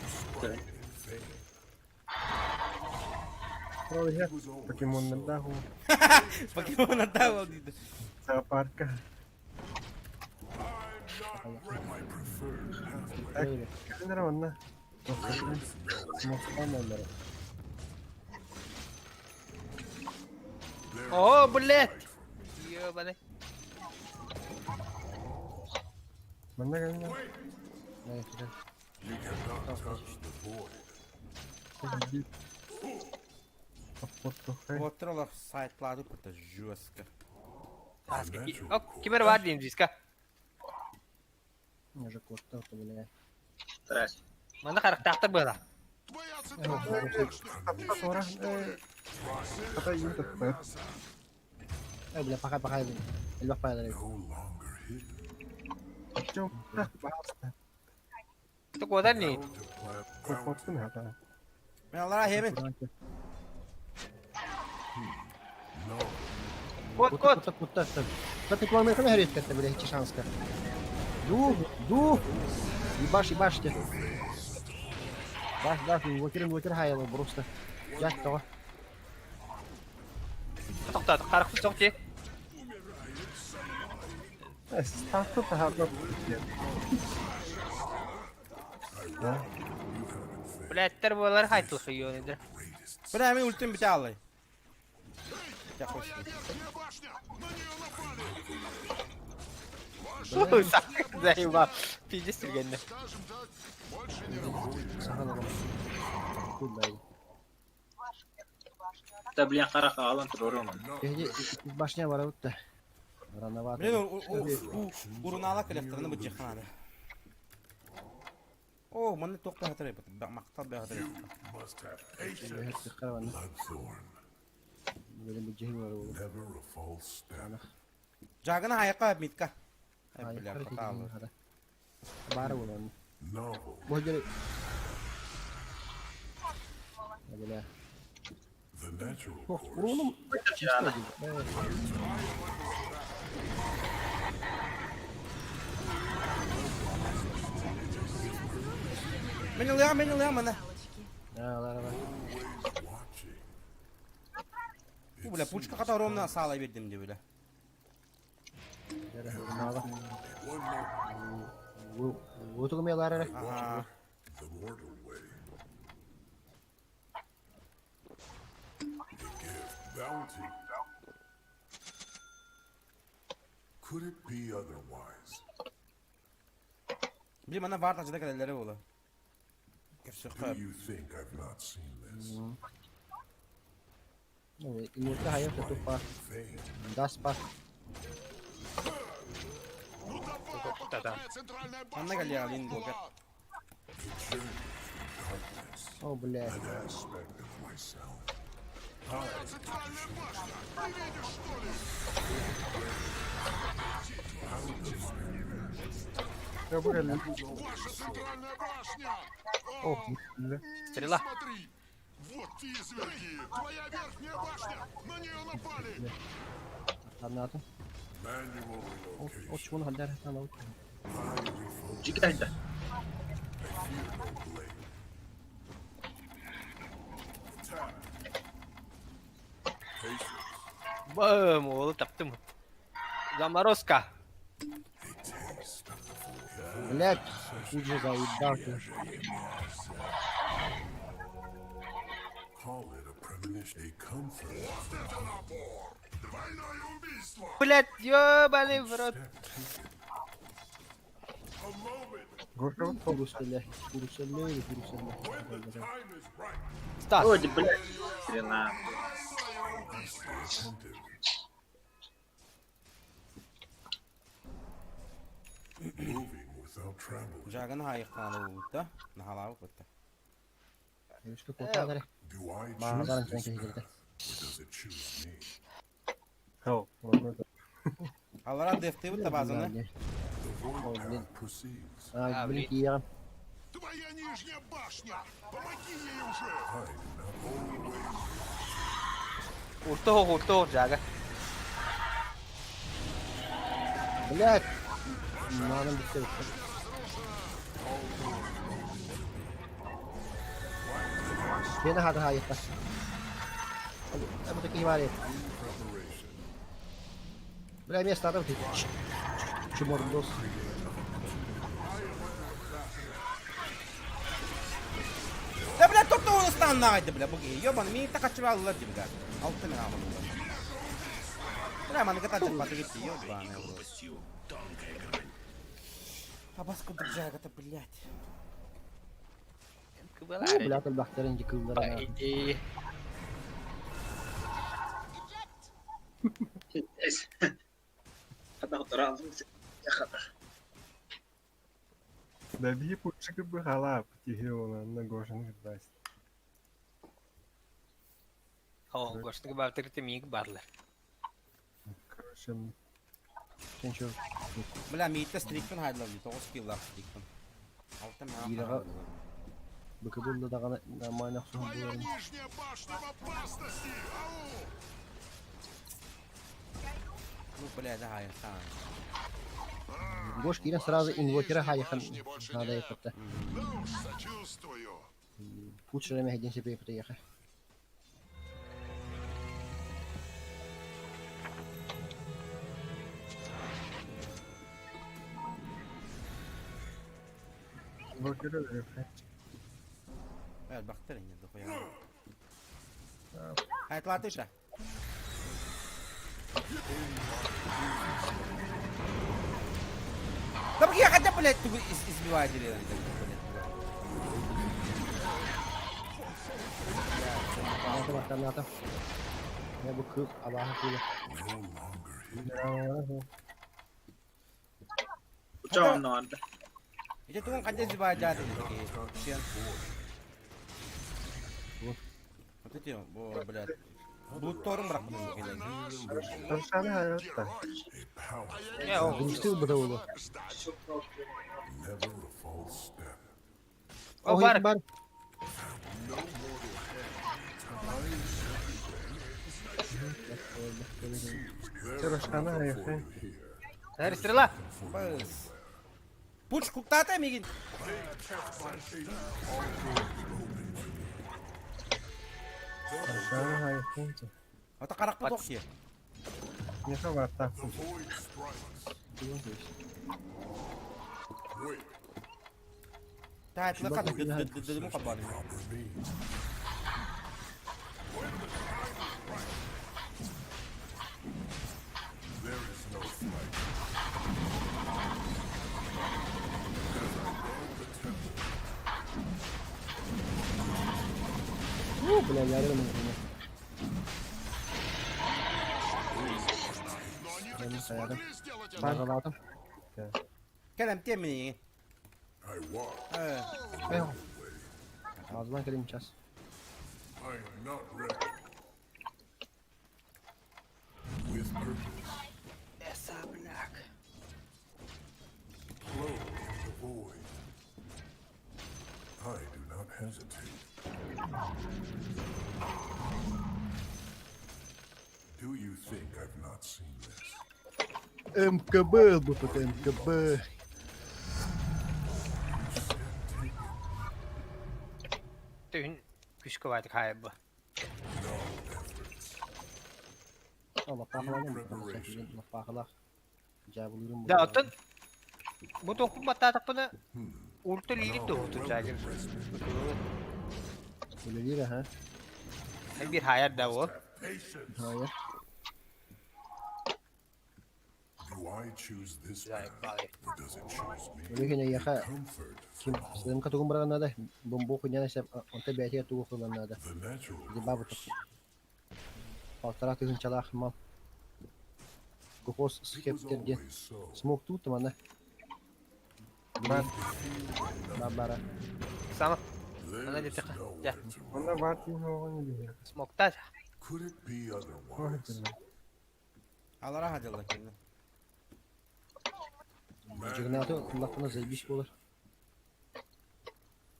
sprang in vain. Проводя. It was always Покемон so. Набдаху. Покемон отдавал дейді. Зоопарка. I'm not ready. My preferred pathway. Кэллэр онно. There is no Смоктан оллара. О, блядь! Ёбаный. Манна кэллэ. You cannot touch the void. Уоттар олох сайтлаады курта жестко. Ок, кимэр бар диэн диска. Уже куттал, бля. Здрасте. Манна харахтаахтар быала. Твоя центральная башня! Не видишь, что ли? Хата иин тахсар. Эй, бля, пока, пока, элбэх паялар No longer hidden. Чоп. Баста. Тукуодар не. Bound to plant bounty. Куттун хата. Мен алара хебин. No. Кот, кот. Кутта, кутта, кутта. Кутта, кутта, кутта, кутта, бля, ичи шанска. Ду, ду. Ебаш, ебашьте. Баш, баш, блокируем, блокир хайла, просто. Жать того. Тоқтат, қарақсы жоқ те. Старту тахарда. Блядьтер буолар хайтылхы йонидер. Greatest Бля, мен ультим бите алай. Я Твоя хочет. верхняя башня! На нее напали! Заебал. Пиздец түргенне. Скажем так, больше не работает. Сахан алам. Куда? Да, блин, харах алан турурун. Башня бар да. Рановато. Блин, урунала коллекторны бу жиханады. О, манны тоқта хатырай бат. Мақтал бе хатырай. must have patience. Bloodthorn. Never a false step. Жагына хайqa митка. Ай, бля, хаталы. Бары болон. Novel. Бу Бля. The natural Ох, course. уроном чисто. Мен ылыа, мен ылыа мана. А, ла ла. Always watching. Бу бля, пучка хата ромна сала бердим де бля. One more Утугумелар. Ага. the mortal way. The gift bounty. Could it be otherwise? Блин, мана бар тажыда келелери болу. Do Кепсөккө. you think I've not seen this? Имурта хайа тупа. Fame. Даспа. Ну давай, пока твоя центральная башня Манна не келе алин рухнула! богат. The journey through darkness. О, бля. An aspect of myself. Твоя центральная башня! Не видишь, что ли? Я бу кэллэ. Ваша центральная башня! Ох, А, бля. не Стрела. смотри! Вот изверги! Твоя верхняя башня! На нее напали! Аннатын. Manual relocation. Очмун халдар хатан. I refocus. Жигайда. I fear no blade. Attack. Patience. Бам, олы таптым. Заморозка. A taste of the void. Блядь, тут же заебал ты. Call it a premonition, a comfort. Вот это напор! Двойное убийство! Блядь, ёбаный в рот. Step taken. A moment Горка Курусэлэ, курусэлэ, курусэлэ. when the time is right. Стас. Ой, блядь. Хрена. Stay attentive. Moving without traveling. Жагына хайqa болду. Нахалабы бутта. Что куталары? Do I choose Маадан this сен path, киһи or does it choose me? Хау. Алара дефти бутта базаны. The void О, блин. path proceeds. А, блин, я. Твоя нижняя башня! Помоги ей уже! I do not always Уртоох, уртоох жага. Блядь. Маадан битте. Мені хата хайта. Это такие вари. preparation. Бля, место там ты. Чмордос. Да бля, тотто устаннайды бля, буги. Ёбан, мен так ачып алдылар дим бля. Алты мен алып. Бля, манныка тардыппаты киттии, ёбаный в рот. Табас курдук дьаагата, блядь. Бля, элбэхтэрин дьи кыыллара. Иди. Добьи путчика бы халап, тихи он на Гошин даст. О, Гошныгы баптырты миг барлар. Короче, Ченчу. Бля, миитте стрикпин хайдылар дии, тоҕус киллаах стрикпин. Алта Биирэҕэ быкыбылла даҕаны нормально охсуһан Твоя буоларын. нижняя башня в опасности! Ау! Ну, бля, да, хаан. Гош киирэн сразу инвокера хайахан надо еппетте. Ну уж, сочувствую. Путь время один себе приехал. инвокеры өлүөххэ. Элбэхтэр инньэ дохуя. Хайтлаатыша. Да я хотя, блядь, избивать или Наата наата. Я бу кып абааһы кыыла. No longer hidden. Учаон Ити тугун ханча избивать Чен. Вот эти, бо, блядь. Булутторун бырахпытын кэлэн. Таршаны хаятта. A powerful, Не, о, Гумсты быта болу. never a false step. о, бар. Бар. Таршаны хайахын. Эр, стрела. Быс. Пуч куктата мигин. Таршаны хайахын. Ата каракпы тохти. Неха барта. The void strikes. Wait, Тайтлы кат дыдымы кабаны. proper means. There is no flight. As I roam the temple, У, бля, я рядом. Но они таки смогли сделать это! Баҕалаатым. Кэлэм темини. I walk. Э, Эх. Ağzından кэлим час. I am not ready. With purpose, Эсабляк. clothe the void. I do not hesitate. Do you think I've not seen this? МКБ, БПТ, МКБ. Түйін күшкө байтык хайбы. Лаппаахалаах лаппаахалаах. Дьаабылыырым Да, оттон бу тохпун баттаатахпына урту лиит туһутун жагыр. Үлэлиир аха. Бир хайар да ол. Patience. Хайа. Do I choose this path, or does it choose me? Өлүгүнэ яха Comfort ким сыдымка тугун баран надо. Бомбо хуняна сеп онта бәйтиге тугу кылган надо. the natural Ди бабы course. Полтора тысячалаах мал. Гохос It was скептер диэн. always so. Смок тут манна. Бар. Бабара. Сама There Ана is детеха. nowhere Я. to Онда run. бар тиин оҕону биһиэхэ. смокта. Could it be otherwise? Алара хадылла кэннэ. Жигнаты лапына заебись болар.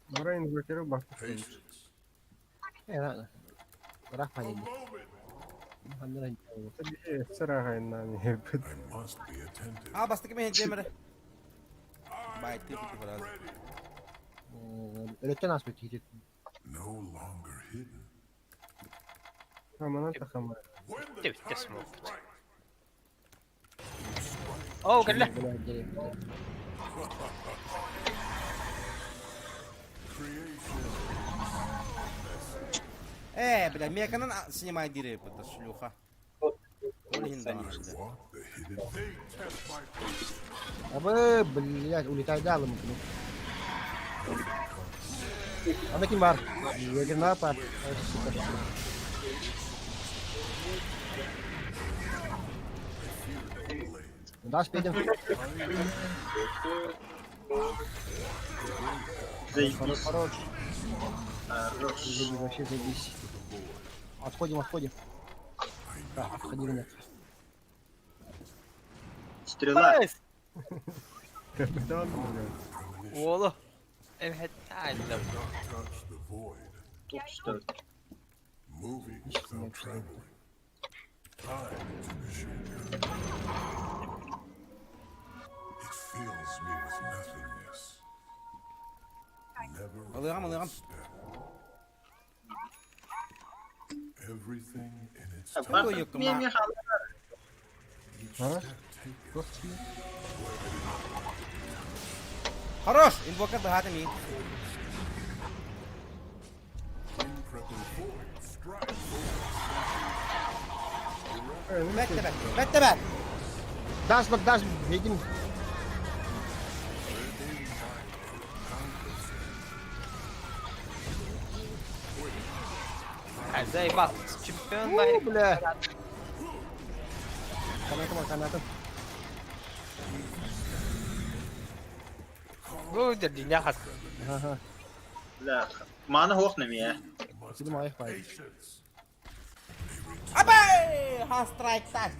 Бара инвокеры бакты. Patience. Э, ладно. Рах A панели. moment. Ханнара. Сырағайынан ебіт. I must be attentive. А бастыкы мен жемер. Байтты бити фраза. Өрөттен аспет хитет. No longer hidden. Амана тахама. When the Деп time смок. is right. О, кэллэ. Creation. Э, бля, меканан снимай дире это шлюха. Ол иһин даҕаны бile. Walk the hidden. They test my patience. Абы, блядь, улетай да алым. Ана ким бар? Егерна пар. Даш пейдем. Заебись. Хорош. Хорош. Заебись, вообще заебись. Отходим, отходим. Да, отходили нет. Стрела. Капитан, блядь. Уолу. Evet, haydi. Touch the void. Тут что? Moving without trembling. Time took a shortcut. It fills me with nothingness. Never a Ылыгам, ылыгам. step. Everything in its Так, time. Барта, Ой, не мешал. Each А? step taken. Хорош! Инвокер быһаата миин. In preparation. Void strike. Бэттэ бэт. Бэттэ бэт! Даш, бак, даш, видим. Заебал. Чемпион У, байрак. бля. Канатом, канатом. Бу дердиня хас. Ага, Бля, мана хох на меня. Сидим аяқ бай. Patience. Абай! Хан страйк таш.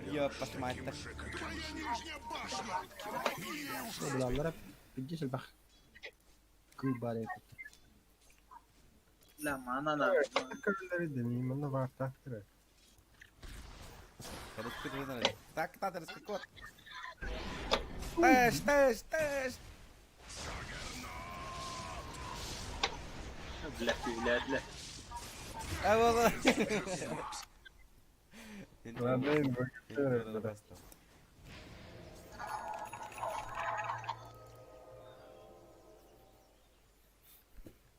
Ёппас мать. Твоя нижняя башня! Помоги ей уж! Бля, аллара пиздец бах. Күй бар еді. Бля, мана на. Манна бар тактыры. Так, так, раскокот. Тэш, тэш, тэш. Бля, бля, бля. А вот. Ладно, инвокер.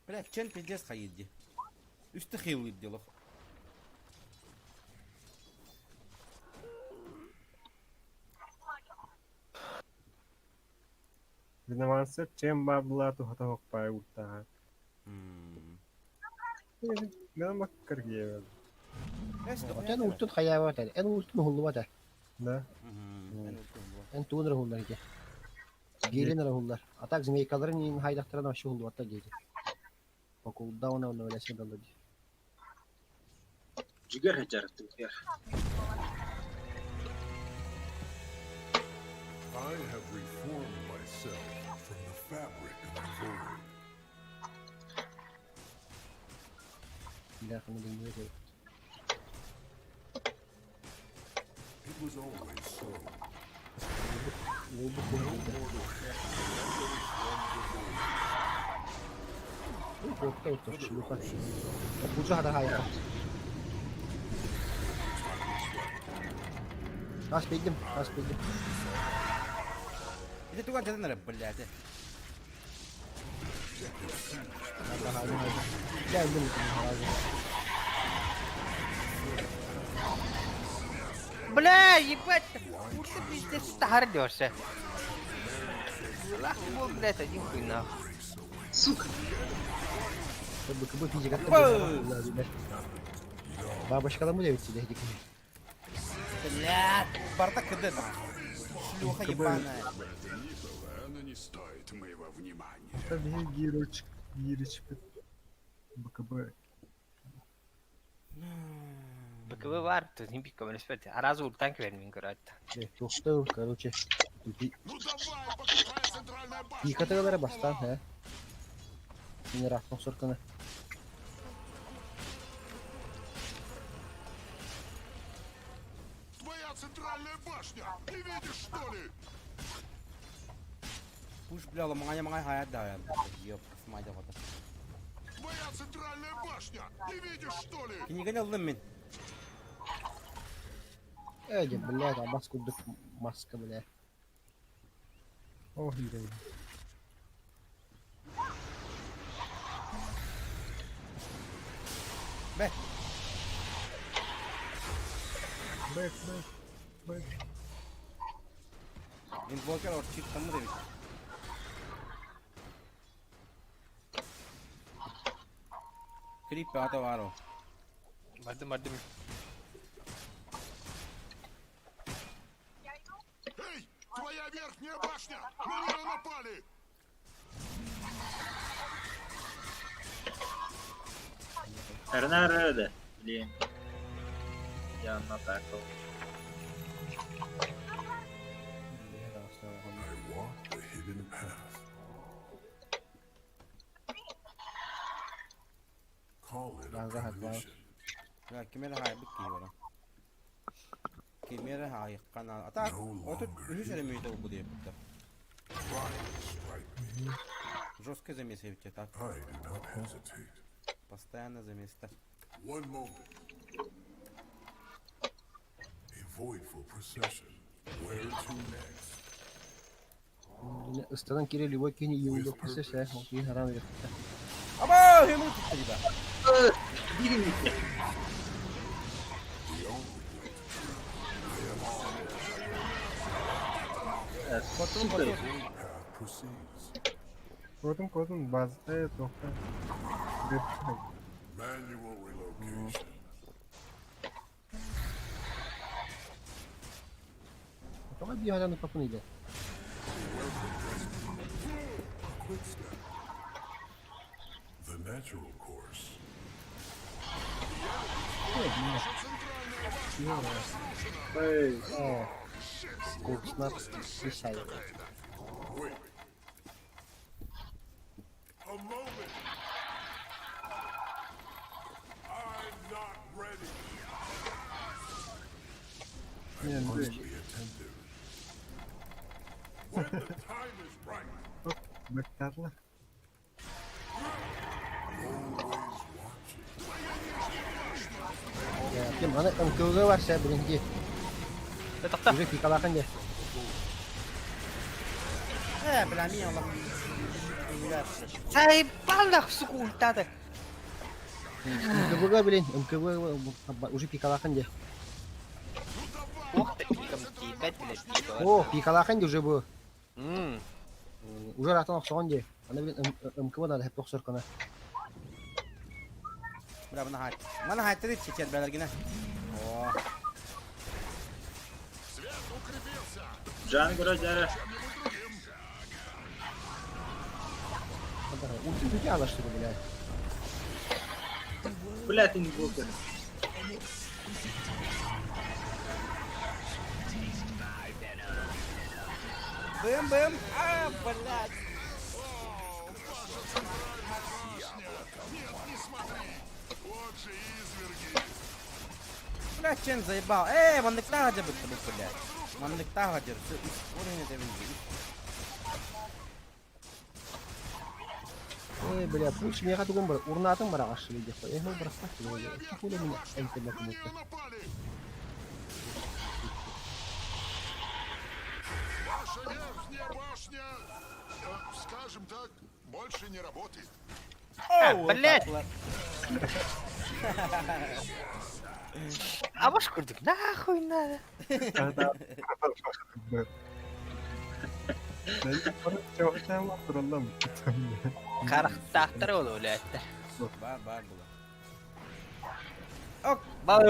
Бля, чен пиздец хайди. Үсті хилый дело. Виномансер чем бабла тухата хокпай уттаха. Мен баккар гиевел. Эн ультун хаява тар. Эн ультун хуллуба тар. Да. Эн туунра хуллар ите. Гелинра хуллар. А так змейкаларын ин хайдактаран вообще хуллуба та дейди. По кулдауна он өлесин далды. Жигер хажар, жигер. I have reformed myself from the fabric of the void. Бля, кому деңге. It was always so. Лобу No mortal hand ever formed the void. Korkta uttur шлюха. Бужа хада хая. Ас бегим, ас бегим. Это туган жадын блядь. Gel bunu. Бля, ебать. Урты пиздец тахар дёрся. Лах был, блядь, один хуй нахуй. Сука. БКБ физика. Бабочка да муля ведь дедик. Блядь, бардак кд Шлюха ебаная. Она не стоит моего внимания. Tabii гирич гирич БКБ. БКБ бар, тут не пиком, респект. А разу танк вермин, короче. Тухту, короче. Ну давай, пока твоя центральная башня! Yıkatıyorlar бастан, he. Yine raftan sorkana. Твоя центральная башня! Не видишь, что ли? Пуш, бля, ломаня, маңай хаят да. Ёппас мать вот. Твоя центральная башня! Не видишь, что ли? Книга алдым мен. Öyle блядь, абас кудук маска, бля. О, хирей. Бе. Back, back, back. Invoker орчиттаммыт эбит. Крип бөҕөтө баар ол. Бардым бардым. Эй, твоя верхняя башня! На нее напали! Эрнар Блин. Я на tackle. I walk the hidden path. Call it a premonition. Ким эрэ хаайбыт киһи баран. Кими эрэ хаайыахха наада. А так, 33 эрэ мүнүүтэ буолбут диэбиттэр. Жестко замес эбит так. I do not hesitate. Постоянно заместер. One moment. A voidful procession. Where to next? Ыстанан кире любой киһини июльдуохха сөп ээ, ол киһи хараан үрэхтэ. Аба, хемут тиба. Потом, потом. Көрдүм, көрдүм, база тоқта. Manual relocation. Тоҕо биир хараан папын илэ. Quick step. The natural course. Оо. Курснар писали. Wait. A moment. I'm not ready. I must be attentive. When the time is right. Бэктарла. Always watching. Ким аны МКВ бар сэ билинги. Тахта. Уже пикалахан де. Э, бля, мия олох. Заебал нахуй, сука, ультата. МКВ билин, МКВ уже пикалахан де. Ох ты, пиком типа, блядь, типа. О, пикалахан де уже бу. Мм. Уже ратан охсоҕон де. Аны билин МКВ надо хеп охсор кына. Бля, мана хайт. Мана хайт чечер бэлэргинэ. О, Жан Грозера. Ульти бүтэ алашты бля. Блядь, инвокер. Бэм, бэм. А, блядь. Нет, не смотри! Вот же изверги! Блядь, чем заебал? Эй, манныктаах дьэ бит, блядь. Манныктаах дьэ. Все, уровень это Эй, бля, пусть меха тугун бар, урнатын бар ағашы деп қой. Эх, бросать его. Хули меня энте На нее напали! Ваша верхняя башня, скажем так, больше не работает. А, блядь. А ваш курдук нахуй надо. Харахтаахтар ол блядь. Бар, бар була. Ок. Бау.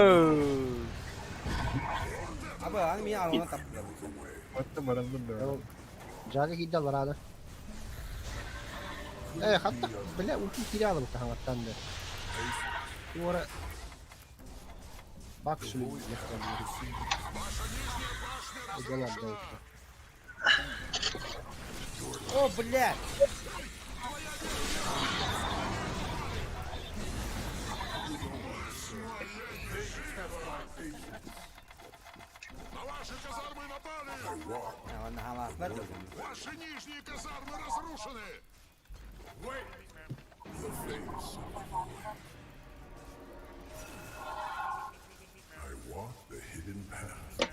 Аба, аны мин аралана таптым. Жага кидде алар Э, хатта, бля, ульти кире алып тахаңаттан да. Ора Бак шүлі да. О, блядь. На ваши казармы напали! Ваши нижние казармы разрушены! The face of the void. I walk the hidden path.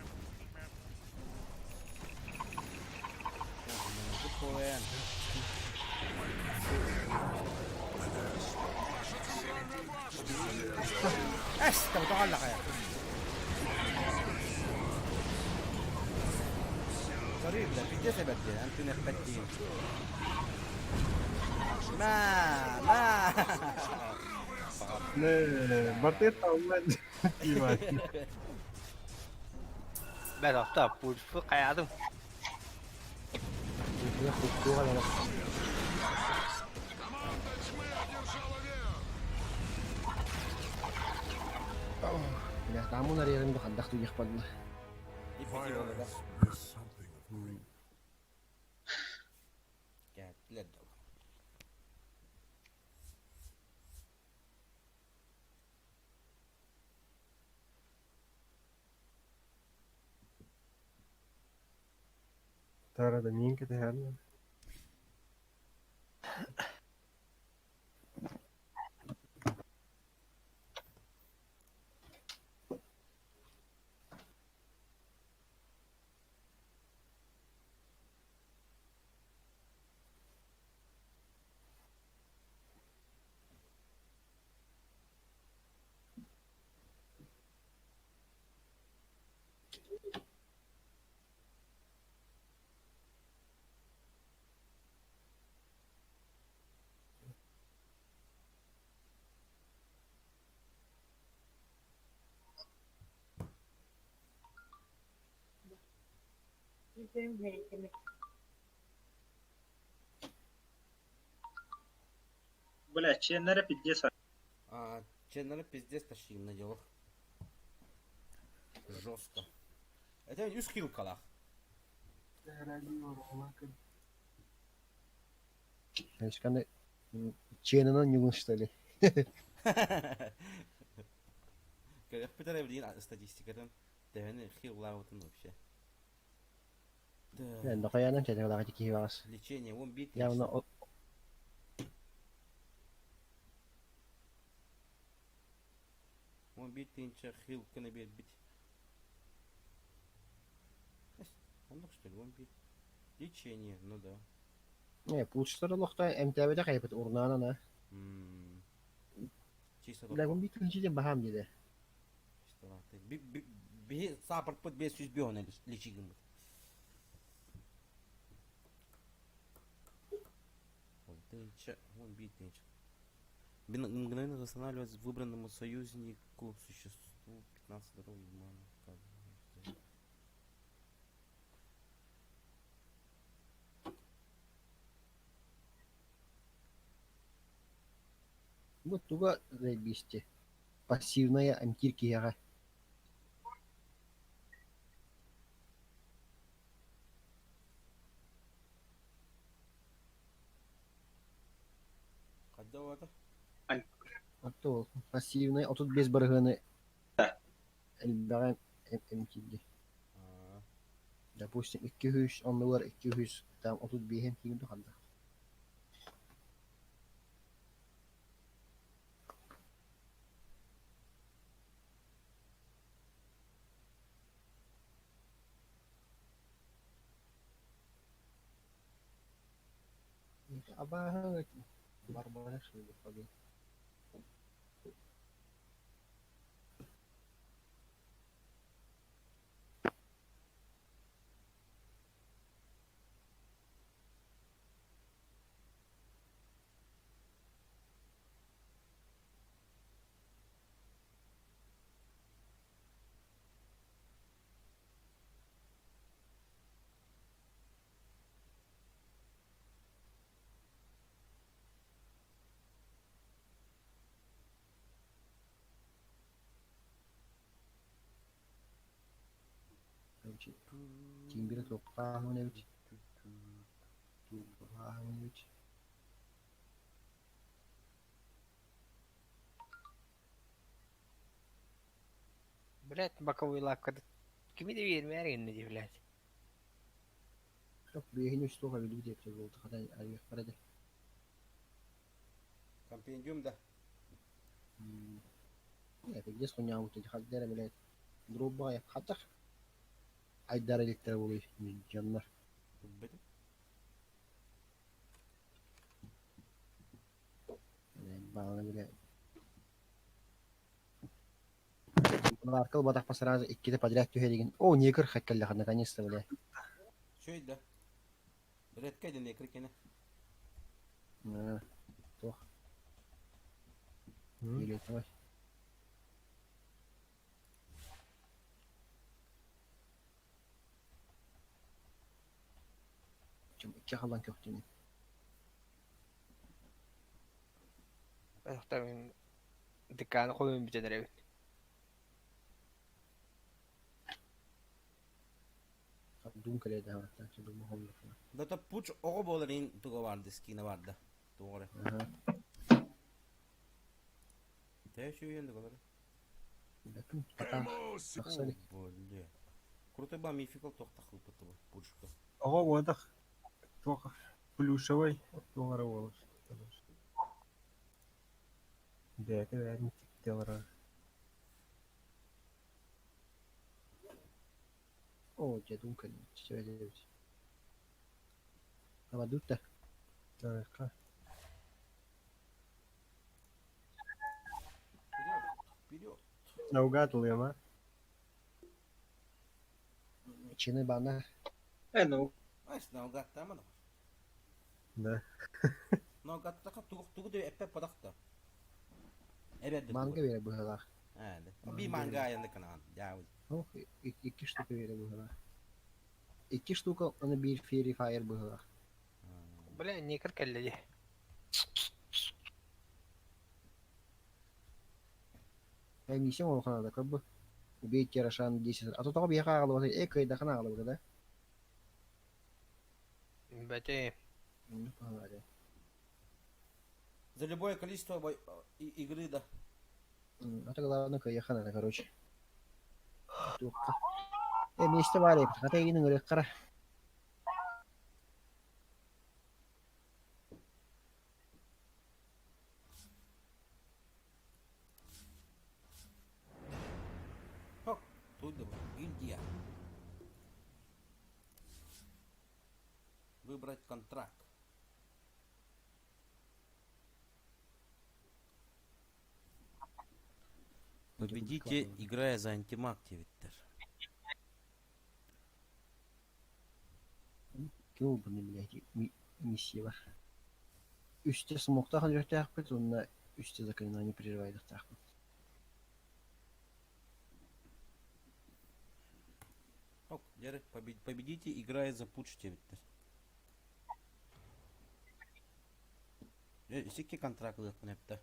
Эс, там тоҕаллаха. Сорри, бля, пиздец эбэрдиэн, эн күн эппэт диин. На, на! Не, бартыт талман. Иван. Бә тохто, пульсу хайаатым. Команда тьмы одержала верх! Бля, тамун арыйарым да хандах туйах барда. Violence is something of great Кээттилэр да Тарада миин кэтэһэрнэ. Бля, чиэннэрэ пиздец. А, чиэннэрэ пиздец тащили делах. Жестко. Это үс хилкалах. Конечно, чиэнинэн ньугун что ли? Көрөхпүт эрэ билигин статистикатын төһөнү хиллаабытын вообще. Да. Нохойанан чэтэ киһи баҕас. Лечение он бит. Явно Он бит тыынча хилканы биэрбит. Оннук что ли, он бит. Лечение, ну да. Не, пулчтар олохто эмтээбэтэх эбит урнаанан а. Чисто Бля, он бит тыынча диэн баһаам диэтэ. Биһи саапарпыт 505 лечигиммит. Тысяча, вон бит тысяча. Мгновенно восстанавливать выбранному союзнику существу 15 здоровья маны. Бу туга заебисти. Пассивная эмтиир киһиэхэ. Хайда уота? Отту пассивная 35 бырыһыаны элбэҕи эмтиирди. Допустим, 200 оннугар 200 там 35 эмтиир ханна. Абааһы барбара шуйбуппа Тимбире туохтааһын эбит. Туохтааһын эбит. Блядь, боковой лапка. Кими да биэрмээр гиннэ дии, блядь. Биэһин үс туох эбит диэбитэ буолта хата арыйахпар этэ. Компендиум да. Пиздец хуйня хаддера эрэ блядь. Грубая хатах. Айдар иликтэр буолуй дьоннор. Билбэтим. Баҕана бile Аркыл батахпа сразу иккитэ подряд түһэригин. О, негр хаккаллаха наконец-то бля. Чөй да. Редкай да некры кene. Туох. Фиолетовай. Икки халан көхтүнү. Мин деканы хойун бүтэн эрэбин. Дум кэлэ даҕаттан дума холлофуна. Дата пуч оҕо буолар ин туга барды скина барды. Тугары. Тэ шүйен дугалар. Бэтин пока тахсали. Боле. Крутой ба мификал тохтах ыпыты бу пучка. Оҕо уодах туох плюшевай туох эрэ буолар. Бэйэтэ бэйэтин киттэ олорор. Оо, дьэ дум кэлин чэбэт Абадут да. Дьарыкка. Вперед, вперед. Наугад ылыам а? Чины бана. Э, ну, Ась наугадтаама да. Да. Наугадтаха тугу тугу да эппе падахта. Эбэдде. Манга бере быһалаах. Аа, би манга аянды канаан. Дьаабы. Ох, икки штука бере быһалаах. Икки штука, аны биир Fairy Fire быһалаах. Бля, некр кэллэ дии. Э, миссия оҥоруохха наада, көрбө. Убейте Рошан 10 А то тоҕо биһиэхэ ааҕыллыбата, э, кыайдаххына ааҕыллыбыта да? Бэти. Оннук быһалаах дии. За любое количество бой... игры, да. А то главное кыайыахха наада, короче. Туохха. Э, миэстэ баар эбит, хата эйигин ыҥырыаххара. Хок, тут гильдия. Выбрать контракт. Победите, играя за антимаг, диэбиттэр. Ёбаный, блядь, миссия бар. Үстэ смоктаах өлүөхтээхпит уонна үстэ заклинание прерывайдахтаахпыт. Ок, дьэ победите, играя за пуч диэбиттэр. Икки контракт ылыахпын эптэ.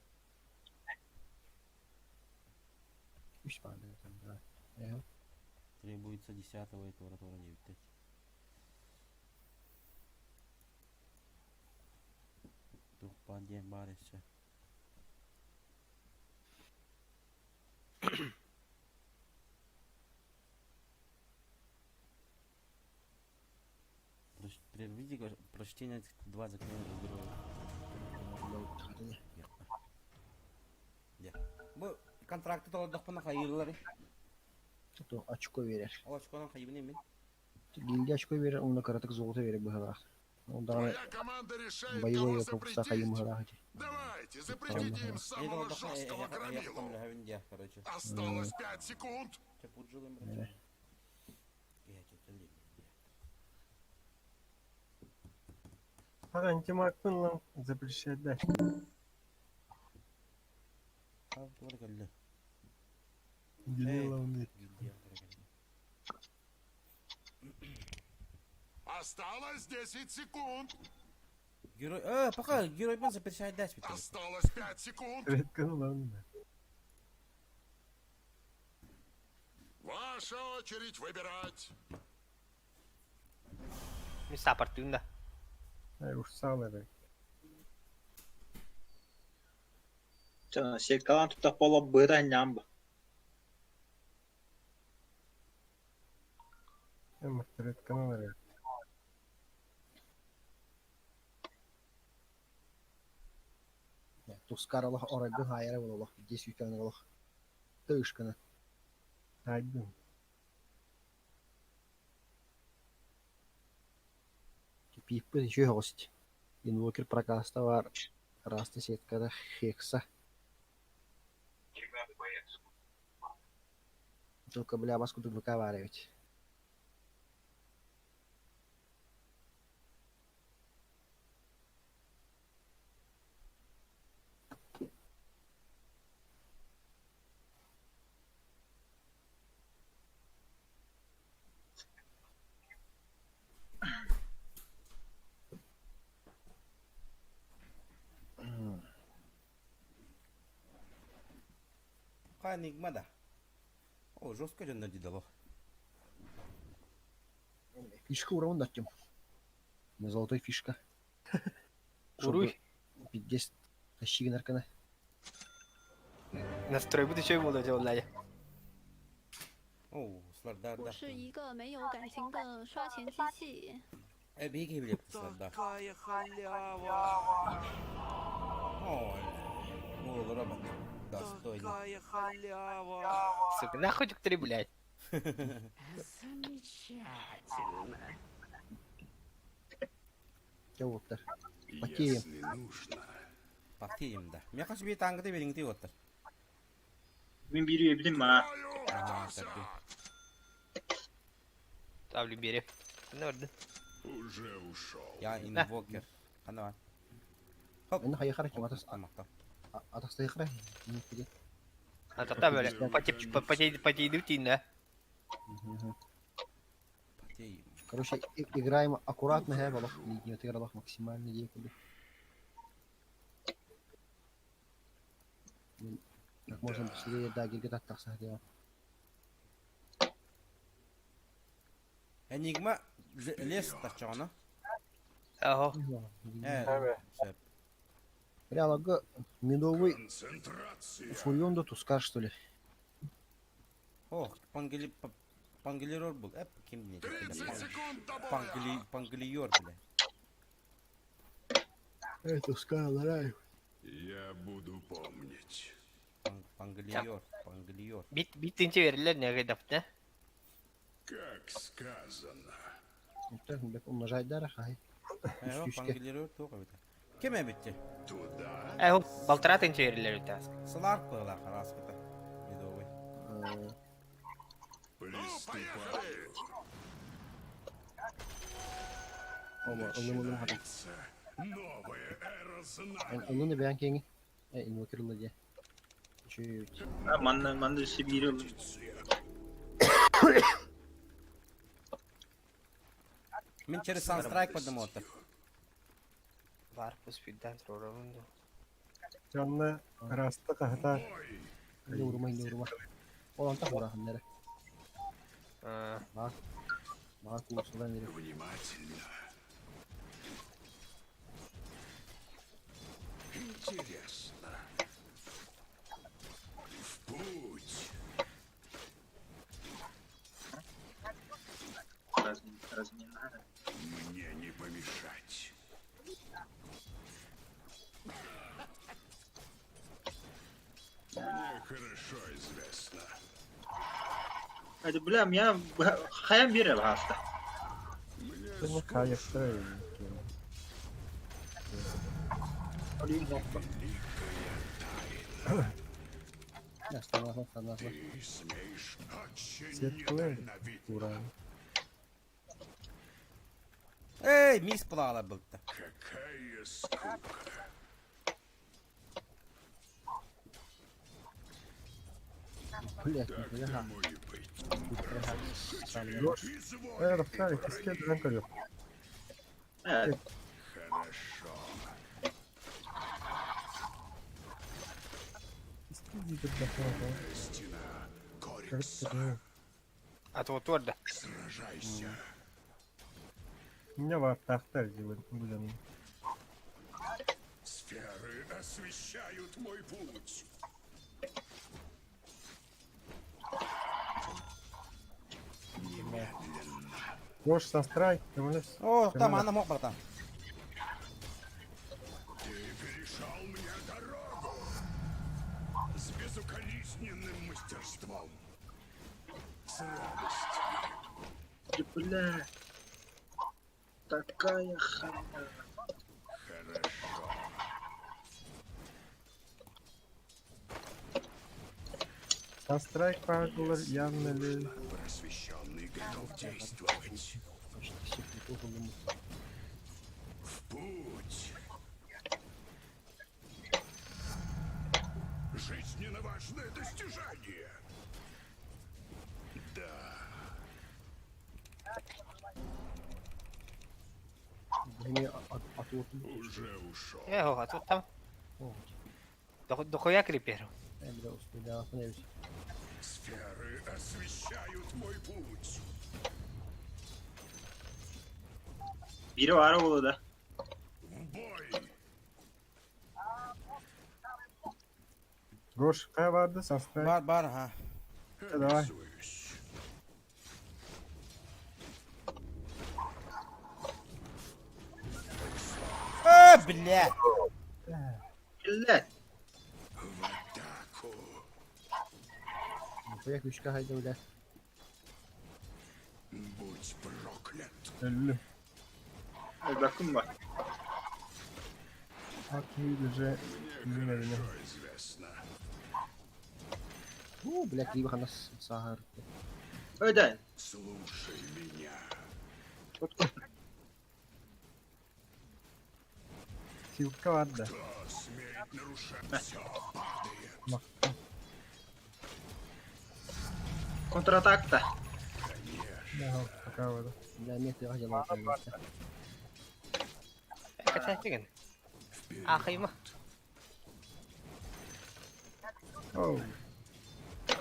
Үс баанда там, да. Требуется десятого этого туора диэбиттэр. Туох диэн баар өссө. Прервите прочтение два заклинания героя. Бу контракты толордохпуна хайыыллар. То очко берер. Ол очконан хайыбын мин. Гильдия очко берер, онно кыратык золото берер быһалаах. Ол даҕаны Твоя команда решает, боевой кого пропуста хайым запретить. быһалаах ити. Давайте, запретите им самого жесткого громилу. Короче. Осталось 5 секунд. Чэ пуджылым брат. Я Ага, антимагпын ылан запрещать да. Туора кэллэ. Гильдия Гильдия туора кэллэ. Осталось 10 секунд. Герой... Э, пока геройбын запрещать дать. Осталось 5 секунд. Редко ылан. Ваша очередь выбирать. Мин саппортыын да. Ай, урсал эрэ. Ча, сеткалан тутах боло быра нямба. Эм, редко эрэ. Тускар олох оройгун хаайара буолуох, 10 сүүкэн олох. Тышканы. Айдын. Пииппит үчүгэй оҕус. Инвокер прокаста бар. Раста сеткада хекса. Только бля бас курдук ВК баар эбит. Опа, Энигма да. О, жестко дьоннор дидало. Фишка уровень даттым. На золотой фишка. Уруй. Пиздец. Тащи наркана. Настройбут үчүгэй буолуо дьэ буоллаайа. О, слардар 我 да. 是一个没有感情的刷钱机器。 Э, биһиги билэппит слардар. Такая халява. Ой, Уоллара бак. Достойно. Такая халява. Сука, нахуй түктери, блядь. Замечательно. Дьэ уоттар. Потеем. Если нужно. Потеем да. Мне хочу бии тангыты бериңти оттар. Мин биир үөбүтүм аа. Ага, тәрбе. Тавли бери. Не барда. Уже ушел. Я инвокер. Хана бар. Хоп. Мен хайы харакем атас Тамакта. атас хайы Не Атата бөле. Потейду тиин да. Потеем. Короче, играем аккуратно, я балах, не отыграл максимально декуды. Как можно быстрее, да, гигатат так сахадева. Энигма лес тачана. Аһо. Э, сөп. Реалага медовый Концентрация. фурион да тускар, что ли? Ох, пангели пангелерор был. Эп, ким не 30 секунд до боя! Пангели пангелиор, бля. Эй, тускар, ларай. Я буду помнить. Пангелиор, пангелиор. Бит битинче берилер не гайдапта. Как сказано. Умножать да, хай. Э, пангелиор тоқ бит. Кем битти? Туда. Э, балтара тынче берилер бит. Сылар пыла харас кыта. Медовый. Приступаю. Оба, ылым ылым хата. Начинается новая эра знаний. Ылын бәян кеңи. Э, инвокер ылы Чуть. Манна манна өссө биир ыллым. Мен через Санстрайк подым оттар. Бар пусть пиддан ророрунду. Жанна расты кахта. Не урма, не урма. Олон так урахын нере. Аа. Мага кулсудан нере. Внимательно. Интересно. В путь. Разминаю. Мне не помешать. Мне хорошо известно. Hadi бля, я хайан биир хаста. Мне Bunu kayıptı. Астана, астана. Ты смеешь очень Сетлы. недальновидно. Ура. Эй, мисс пылала былтта. Какая скука. Блять, Так нихуя. тому и быть. Изволь Э, Рахтар, киске ден көрөп. Э, Хорошо. Киске дип бакырды. Стена Корикса. А то торда. Сражайся. Не бар тахтар дип бүләм. Сферы освещают мой путь. Немедленно. Гош Санстрайк, кемлес. О, там ана мок братан. Ты перешел мне дорогу. С безукоризненным мастерством. С радостью. бля. Такая халява. Хорошо. Санстрайк пардылар яннали. Просвещенный готов действовать. Почти всех неплохо думаю. В путь. Жизненно важное достижение. Да. Блин, от Уже ушел. Э, а тут там. О, Дохуя крипер. я бля, успел, да, остановись. Сферы освещают мой путь. Biri var oğlu da. В бой! Гош, қай барды? Санстрайк. Бар бар ha. Давай. Обязуюсь. Э, бля. Millet. В атаку! Нихуя күшкә хайда бля. Будь проклят! Өллү. Bakın bak. Ат уже Мне bilmedi. хорошо известно. У, бля, криво ханас сахар. Öden. Слушай меня. Силка барды. Кто смеет нарушать? Все падает. Мақта. Kontratakta. Да, пока барды. Бля, нет, я хотел. Катастрофа. Ахайма. Оу.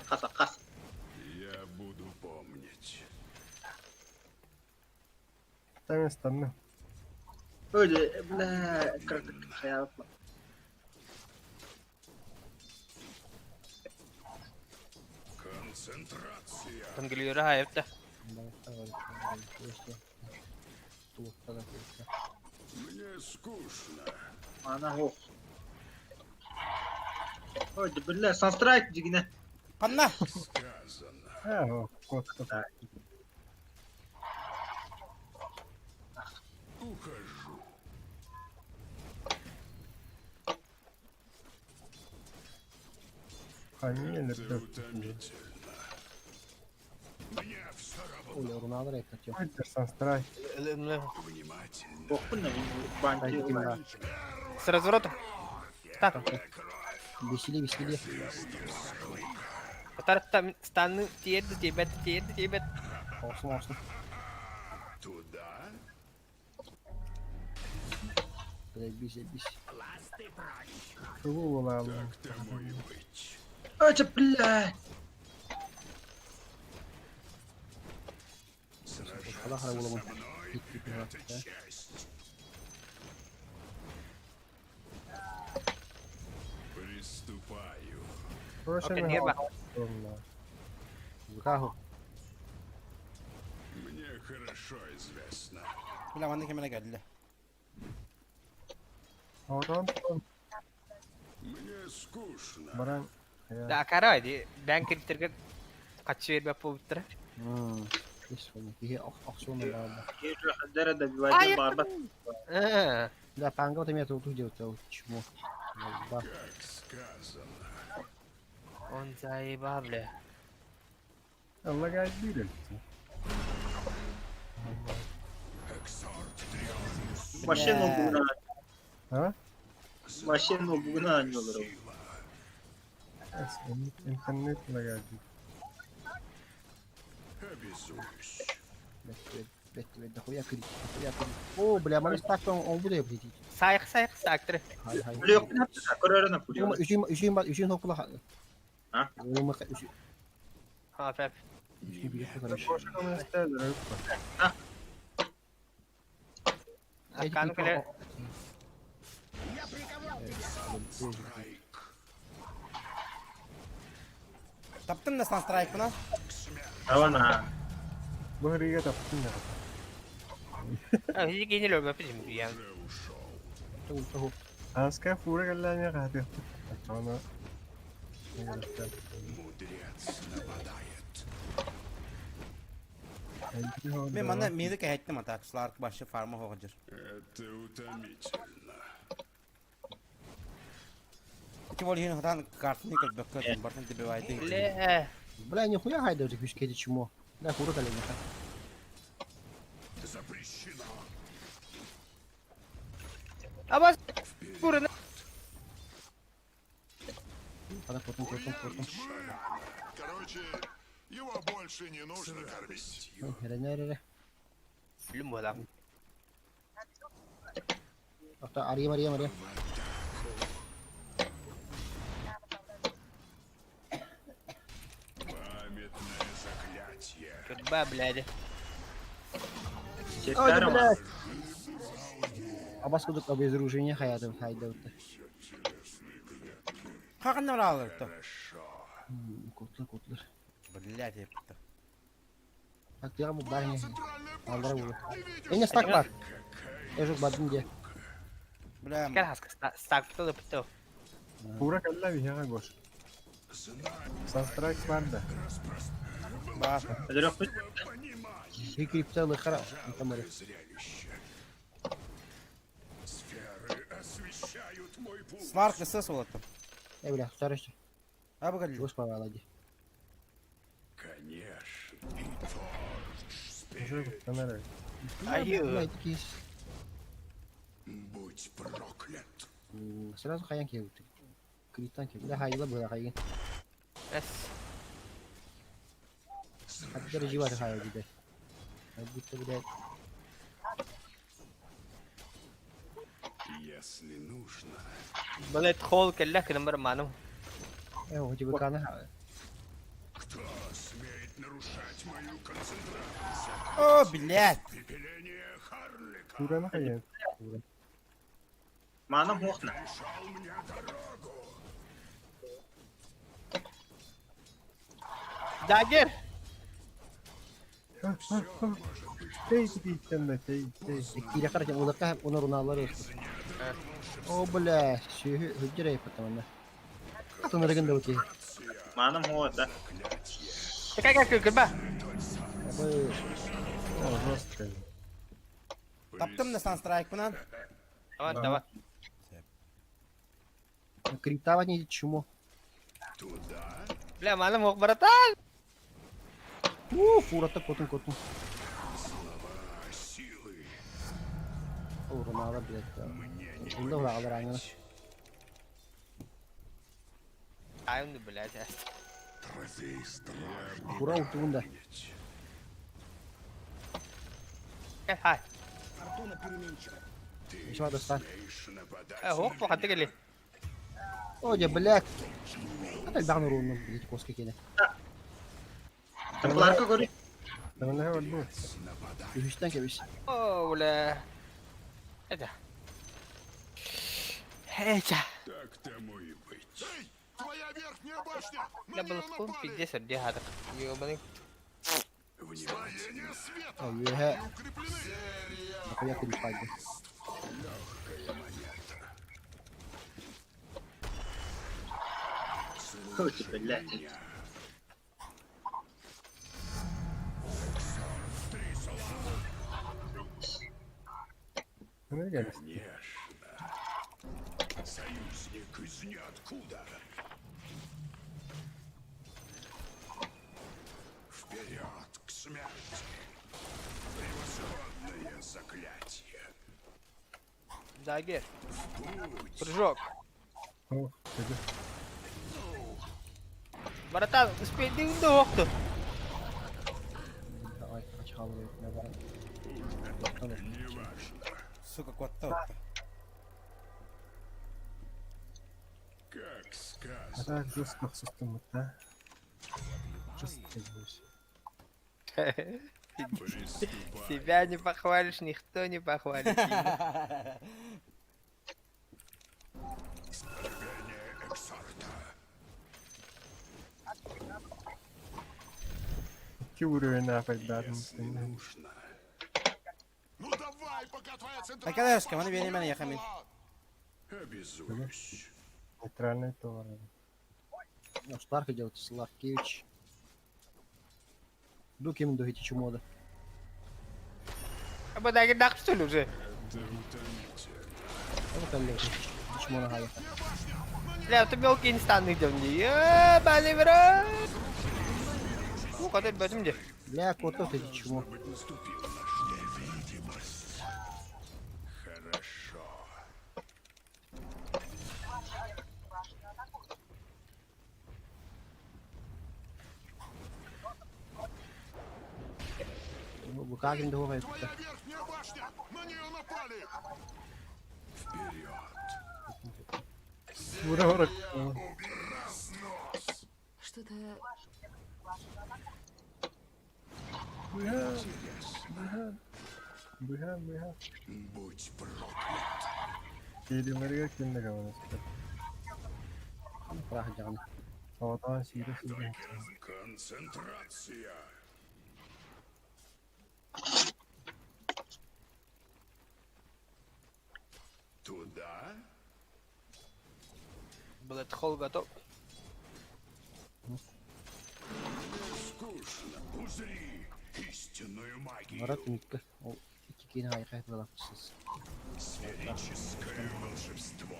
Kasa kas. Я буду помнить. Там станны. Öyle bile kırdık şey yapma. Концентрация. Тангелюра хайпта. Мне скучно. Ana ho. Öyle bile Sunstrike yine. Канна. Сказано. А, о, кот. Ухожу. Фамилия. Это утомительно. Мне все равно. Оля, руналар это Хайдер Санстрайк. Внимательно. Bokun ne? Banki. С разворота. Так. Весели, весели. Татар станы тиерді тебет, тиерді тебет. Olsun olsun. Туда? Заебись, заебись. Кого була? Так тому и быть. Öyle bile. Allah Сражаться Allah со oğlum. мной Git git это ya. честь. Приступаю. Окей, не ба. Рукаху. Мне хорошо известно. Бля, манна кемере geldi. Орон Мне скучно. баран. Да, карай, бән киртерге качы бербеп болуптыр. Киһи охсуна баалла. Nerede bir vadi barbat. Да, панга вот имеет тут делать, чмо. Да. Как сказано. Он заебал, бля. Аллага бирел. Эксорт Триониус. Maşın olduğuna, А? maşın olduğuna anlıyorlar. Интернет лагает. Обязуюсь. Блять, блять, дохуя крик, дохуя крик. О, бля, маны так он он будет блядь. Сайық, сайық, сактыр. Хай, хай. Yok ne yaptı? Korona kuruyor. Үшін үшін бар, үшін хопла. А? Үшін Ха, фәп. короче. Аккану келе. Страйк. Таптым да Sunstrike мына. Tamam ha. Бу таптым да. Хизи кейнел өлбөппү жим. Уже ушел. Анска фура галланя катып. Ачана. Мудрец нападает. Мен манна мейді кәйттім ата, Сларк башы фарма хоғыжыр. Это утомительно. Ити бол хин хатан картыны көрбөккө, бартын добивайды. Бля. Бля, нихуя хайда уже күшкеди чмо. Бля, хура колени. Запрещено. Аба, куры. Ана потом, потом, потом. Короче, его больше не нужно кормить. Ре, Үлім болам. Авто, ария, ария, ария. Кырба, блядь. Ой, да, блядь! Абас кудук обезоружение хаятым хайдабыта. Хакын алырты. Котлар, котлар. Блядь, епті. Так, тыга бу бар не. Алдара бу. Эне стак бар. Эжок бадын де. Бля, Кэл хаска стак пытыл пытыл. Кура кэллэ биһиэхэ Гош. Санстрайк бар да. бар. Өлөрөхпүт. Крипта лыхара. Тамары. Зрелище. Сферы освещают мой путь. Смарт СС олатты. Э, бля, старыш. А бұгілі. Чего спавала де. Конечно. И торч Уже куттанар. Аю. Блядь, кис. Будь проклят. Сразу хаян келді. Криптан келді. Бля, хайла была хайын. Эс. Хаттар живар хая дейді. Как будто, блядь, Если нужно. Блядь, хол кэллэ кынымыр маным. э, хоть бы кана. Кто смеет нарушать мою концентрацию? О, блядь. Пепеление Харлика Кураны хайа. Маным хуохна. мешал мне дорогу. Дагер! Тей титтен да тей тей. Кире қарачам, оларға онар уналар өсті. О, бля, сүйі хүджір айып тамана. Тынырыгын да өте. Маным хуота. Кэл кэл кырба. Абы, О, жестко. Таптым да Санстрайк бұнан. Давай, давай. криптава не чмо. Туда? Бля, маным ок братан. У, фурата котун котун. Слова силы. О, руналар, блядь. Мне не Онда уналар аңына. Айымды, блядь. Трофей страшно. Фура утугун да. Кэл хай. Еще надо стать. Смеешь нападать Э, на ок по хаты кэлли. О, я, блядь. Атай бағын руны, блядь, коска келе. Темпларка көрүй. Тамана бар бу. Үхіштен кебіш. О, бля. Это. Это. Так тому и быть. Эй, твоя верхняя башня! На Бля, нее был напали! пиздец, где хатык. Ёбаный. Внимательно. Строения света! О, юхе. Укреплены! Нахуя крипа Легкая монета. Ой, блядь. Мына кел. Конечно. Союзник из ниоткуда. Вперед к смерти. Превосходное заклятие. Дагер. Путь. Прыжок. О, кеди. Братан, успей ты укту. Ай, ач қалып не бар. Неважно. Сука, котты отты. Как сказано. А так жестко хсустым да. Жестко здесь. Приступай. Себя не похвалишь, никто не похвалит. Рвение Эксарта. Ки уровень апайдарын. Если нужно. Ну давай, пока твоя центральная Акадашка, маны башня беремен не яхамин. рухнула! Обязуюсь. Нейтральный товар. Сларка делать, Сларкевич. Ду кем дохити чумода. Аба дагер даксы уже. Это утомительно. Ну, калле, чмона хая. Бля, ты мелкий инстанный идем. Ебаный в рот. Ну, когда бәдім де. Бля, кото ты чмо. Быть наступила наша невидимость. Хорошо. Бу как им дохуя. Твоя верхняя башня! На нее напали! Вперед. Ура, ура. Что-то... Быһа, Интересно. быһа, быһа, быһа. Будь проклят. Киириилэригэр ким да көмөлөспөт. Быраһыдьаҕын. Соҕотоҕун сиирэ-сиирэ Концентрация. Туда? Блэкхолл готов. Скучно. Узри истинную магию. Барат түмүккэ ол икки киинэ хайхай буолаппысыз. Сферическое волшебство.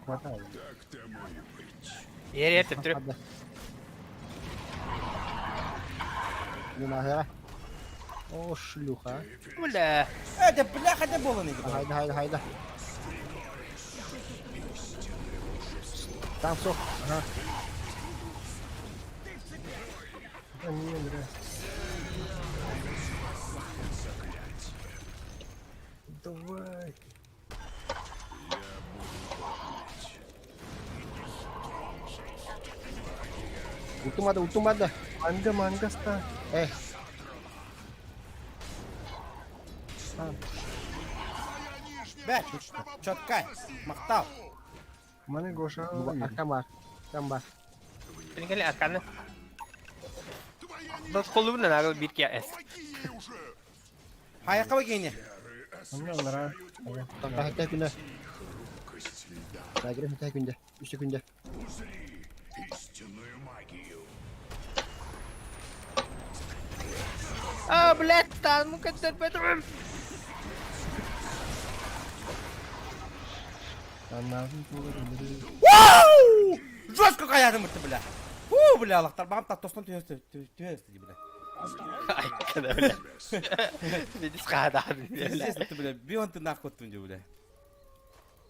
Хватает. Так тому и быть. Ер ер төптөрү. Юнаһыра. О, шлюха. Бля. Это бляха да буолан иди. Хайда, хайда, хайда. Там сох. Ага. Да не, бля. Давай. Утумада, утумада. Манга, манга ста. Э, Бә, четкай. Мактал. Маны Гоша. аркам бар. Аркам бар. Кэлин арканы. Блэкхоллу нагыл бир кия эс. Помоги ей уже! Хайакка бакини. Манга алара. Хәтта күндә. Хрупкость льда. Тагыр хәтта күндә. Үч күндә. Узри истинную магию. А, блядь, там көтөр бөтүм. Аннарын тугар өлөрү. Вау! Жестко каядым бу бля. Фу, бля, алактар багам тостон түһөстү түһөстү бля. Ай, када бля. Видишь, када бля. Пиздец, бля, бион ты нахуй тун бля.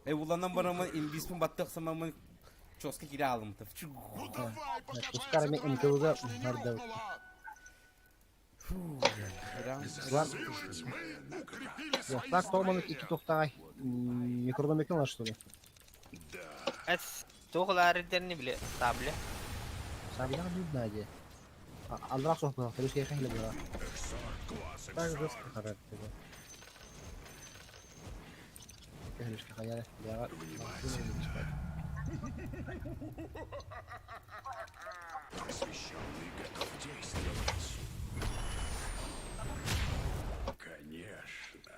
Э, уланан барамын, инбиспин баттык самамын чоска кире алым та. Ну давай, пока твоя Пускай мен центральная МКУга башня не барды. рухнула! Бар. Силы тьмы укрепили свои Так толманы строения. ике туктагай. Микродомекин что ли? Эс, туглар дерни бля, сабля. Сабля дудна де. Алрак сох була, терүскә хәйле була. Так жестко характер. Кәһлешкә хәйле. Бля. Посвященный готов действовать. Конечно.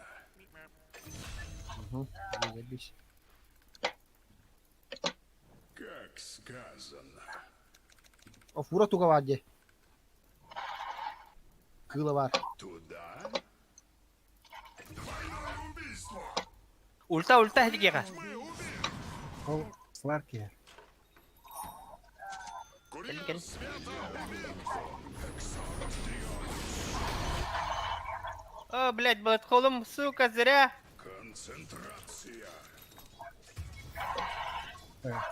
Угу. Забись. Как сказано. О, фура туга бар де. Кыла бар. Туда? Двойное убийство! Ульта ульта хедигега. Ол Сларки. Курьер Кел, кел. света убит! О, блядь, блэкхоллум, сука, зря. Концентрация. Так.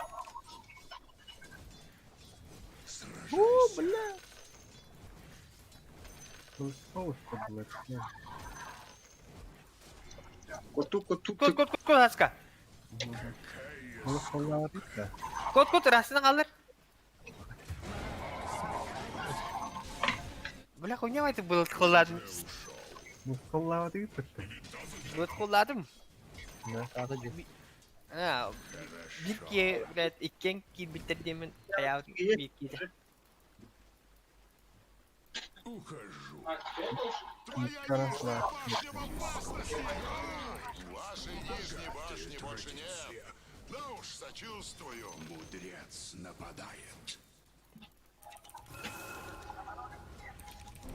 О, бля. Ол блэк. Коту, коту, Кот кот кот кот хаска. Ол холлар да. Кот кот расына калыр. Бля, хуйня это блэкхолладым. Ну холлар дип битте. Блэкхолладым. Да. Ата де. А, бир ки, блядь, иккен ки биттер демен аяв бир ки. Ухожу. Твоя Хорошо. нижняя башня в опасности! Вашей нижней башни больше нет. Да уж, сочувствую. Мудрец нападает.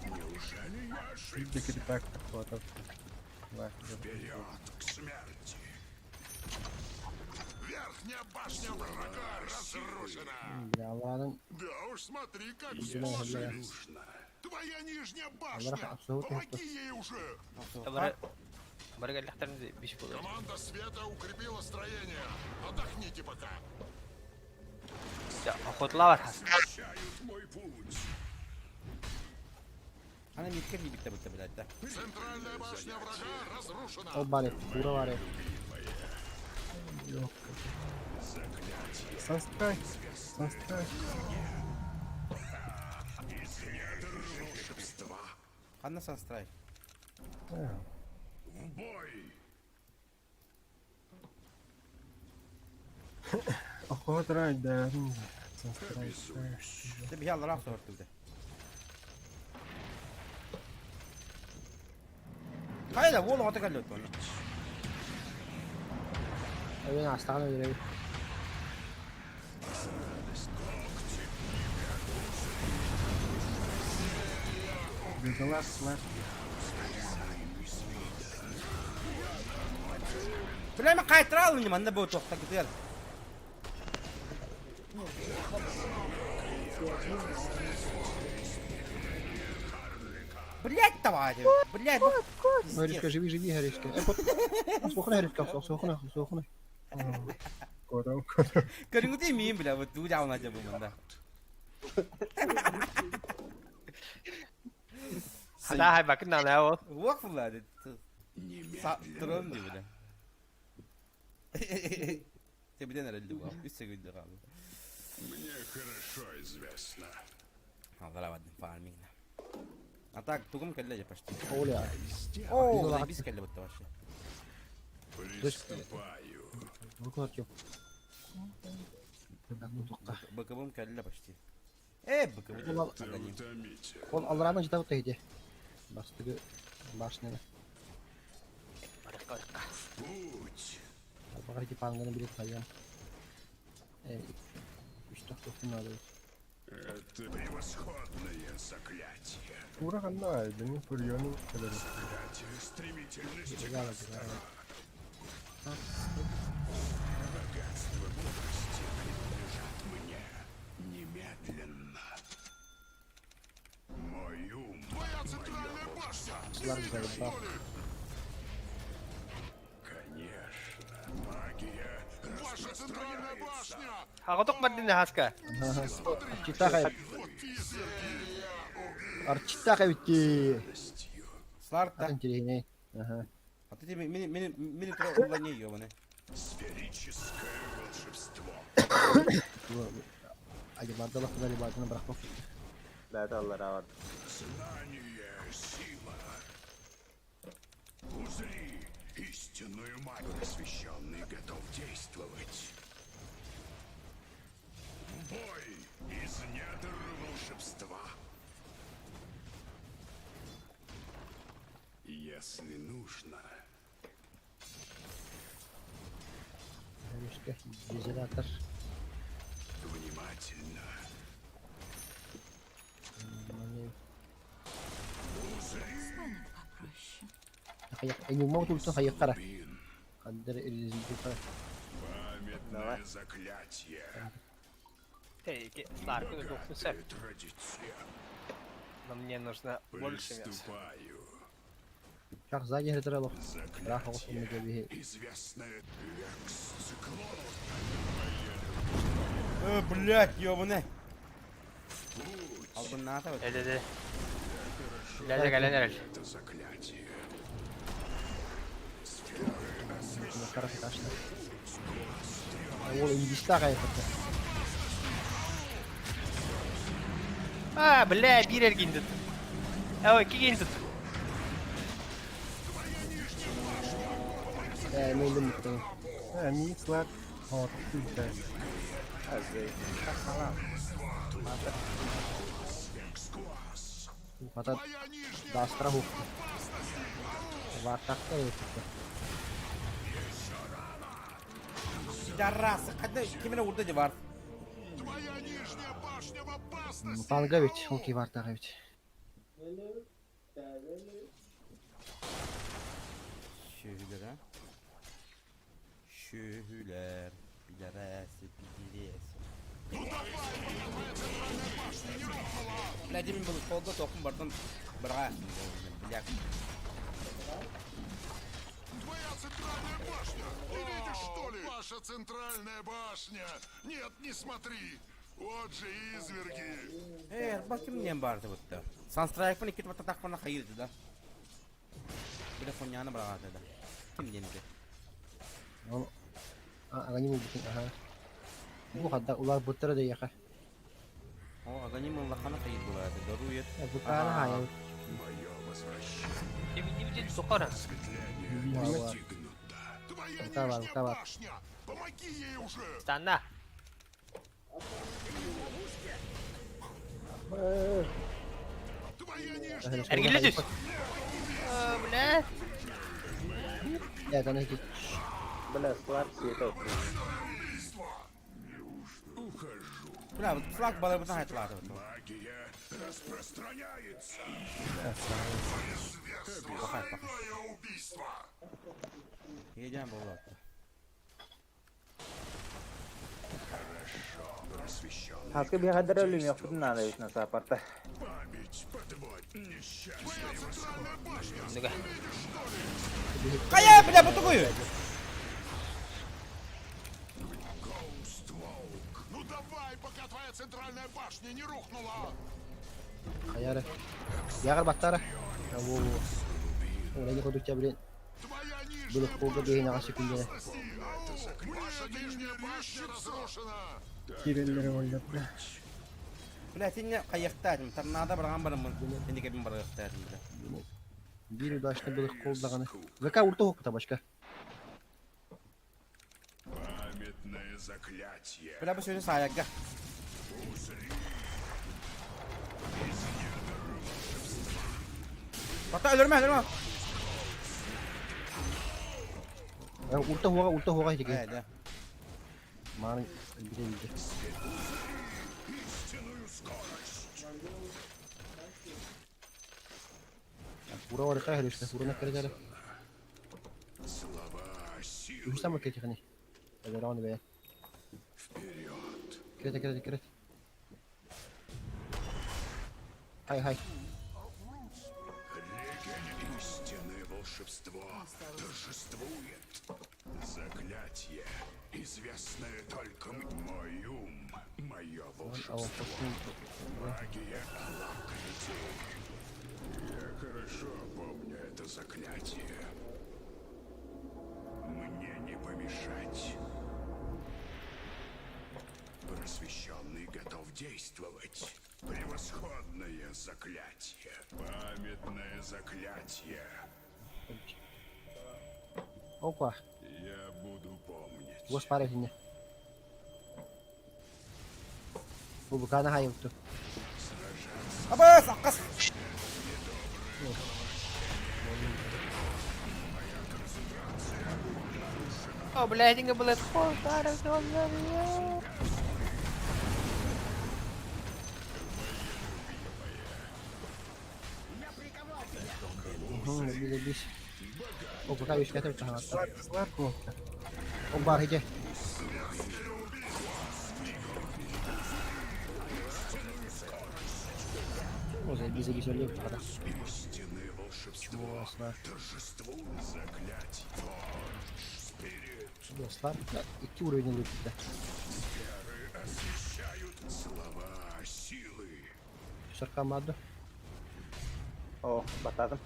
Неужели я ошибся? Дикий так хватает. Вперед к смерти! Верхняя башня врага разрушена! Бля, Алланың Да уж смотри, как Бля, бля. нужно. Твоя нижняя Аллах башня! абсолютно Помоги ей уже! Бара бара галлахтарны биш булыр. Команда света укрепила строение. Отдохните пока. Охотла бар хас. Освещают мой путь. Ана митке бибитте битте блядь, да. Центральная башня врага разрушена. Ол бар, фура бар. Санстрайк. Санстрайк. Волшебства. Ханна Санстрайк? В бой! Охота да, Санстрайк. Обязуюсь. Ты бьял раз ортуда. Хайда, вон оҕото кэллэ оттон. Өлөн астаҕын өлөрөбүт. Бегалар слар. Бля, мен қайтара алын манна бу туохта кытыар. Блять давай, блять. Горішка, живи, живи, Горішка. Е, Сохни, Горішка, сохни, сохни. Kodam kodam. Көрүҥүтүй миин бля, вот туу жауна жабы манда. Хата хай бакын на ол. Уақ була дед. Саттырым дии бля. Тебиден эрэлли буа. Үс секунда қалды. Мне хорошо известно. Аллара бардым фармингна. А так, тугум кэллэ же почти. Оля. О, заебись кэллэ бутта вообще. Приступаю. Руку БКБм кэллэ почти. Э, БКБ. Ол- Ты утомитель. Ол аллараны житап тейди. Бастыгы башняны. Путь. Багар ки панганы билет хайям. Э, үч тоқтоқтун надо. Это превосходное заклятие. Тура ханна айдын фуриону кэлэр. Заклятие стремительности. Бегала, бегала. Богатство мудрости принадлежат мне немедленно. Мой ум, Твоя центральная башня! Не Слар видишь, заебал. что ли? конечно, магия Ваша центральная распространяется. башня! Хаготок бардын хаска. Арчиттах Вот изверги! Арчиттах битти. Сларта. Интересней. Ага. А ты тебе мини мини мини тро ула не ёбаный. Сферическое волшебство. Алибардала алибарданы бырахпап. Да, это Аллара бар. Знание – сила. Узри истинную магию. Посвященный готов действовать. В бой из недр волшебства. Если нужно, Горішка, дезилятор. внимательно. Эни тултun хайыккара. Бин. Кандыр иризин Памятное заклятие. Эй, Сларку духнуся. Традиция. Но мне нужно больше мяса. Приступаю. Шах сзади хритрелов. Раха Заклятие. Известное Лекс циклон. Э, блять, ёбаный. Албын ната вот. Э, э, Ляля галянер. Это заклятие. Ол индиста кайфаты. А, бля, бир эргин тут. Ой, кигин тут. Э, мен дым Э, ми слар. Hot. Түйтэй. Хата Твоя нижняя дастра хук. опасности! Вартакта өтті. Пидорасы, когда кимine урда же бар. Твоя нижняя башня в опасности! Панга бит, ол кей вартаға бит. Şöhüler ha. Şöhüler. Пидорасы, пидересі. Бля, demin был колга топун бардым. Бра. Бля. Твоя центральная башня! Не видишь, что ли? Ваша центральная башня! Нет, не смотри! Вот же изверги! Э, бак ким не барды бутта. Sunstrike'ın iki tuvatta takmana hayırdı da. Bir de konyağını bırakatı da. Kim yenidi? Ол ағани бутин, аха. Бу хатта улар буттара да яқа. O aganим Allah'ına hayır bulardı. Doğru yet. Бутара хая. Мое возвращение. Дибидибидин сухара. Просветление Ва, ва. достигнуто. Твоя Рукава, нижняя рукава. башня! Помоги ей уже! Станна. Твоя нижняя Эргиллэ түс. Э, Бля. Нет, она здесь. Бля, слаб сиэтэ. Ухожу. Бля, вот флаг балабытан хайтылааты. Магия распространяется. Пахай, пахай. Двойное убийство! Едем болот. Хорошо. Просвещенный. Хаска биһадара өлүмүөхпүтүн наада эбит насаапарта. Память подводит несчастье. Твоя центральная башня! Ну-ка. Видишь, что ли? Кая, бля, бутугую! Гоуст Волк. Ну давай, пока твоя центральная башня не рухнула! Хаяра. Ягар баттара. Во, во. О, курдук блин. Твоя Было нижняя холга башня бейін в ағасы күндері. опасности! Ау! Ваша нижняя башня разрушена! Кириллери оллар. Бля, сен не каяктадым, торнадо барган барымын. Сен кебин баргактадым, бля. Бир удачно было колдағаны. ВК урта хоқ башка. Памятное заклятие. Бля, бу сөзү саягга. Бата өлөрмө, өлөрмө. Урта хоға, урта хоға Э, деген. да. Маған биле билде. Истинную скорость. Ура бар қай хөрүстә, урына кіргәрі. Слова силы. Үстә ма кетехне. Әгәр аны бәя. Вперед. Кирәт, кирәт, кирәт. Хай, хай. Регень истинное волшебство торжествует. Заклятие, известное только м- мой ум, мое волшебство. Магия Алакрити. Я хорошо помню это заклятие. Мне не помешать. Просвещенный готов действовать. Превосходное заклятие. Памятное заклятие. Опа, Я буду помнить. гос пара хине. Бу букана хай укту. Абас, аккас. О, бля, этинге булат холтара доллар. Угу, биле бис. О, бука биш кетеп тахат. Слар кнопка. О, бар хиде. О, заебись, заебись, олег тахата. Истинное волшебство Слар. торжествует. Заклятие. Спирит. Слар. Икки уровень лутит. Сферы освещают слова силы. Сарка мадду. О, бататым.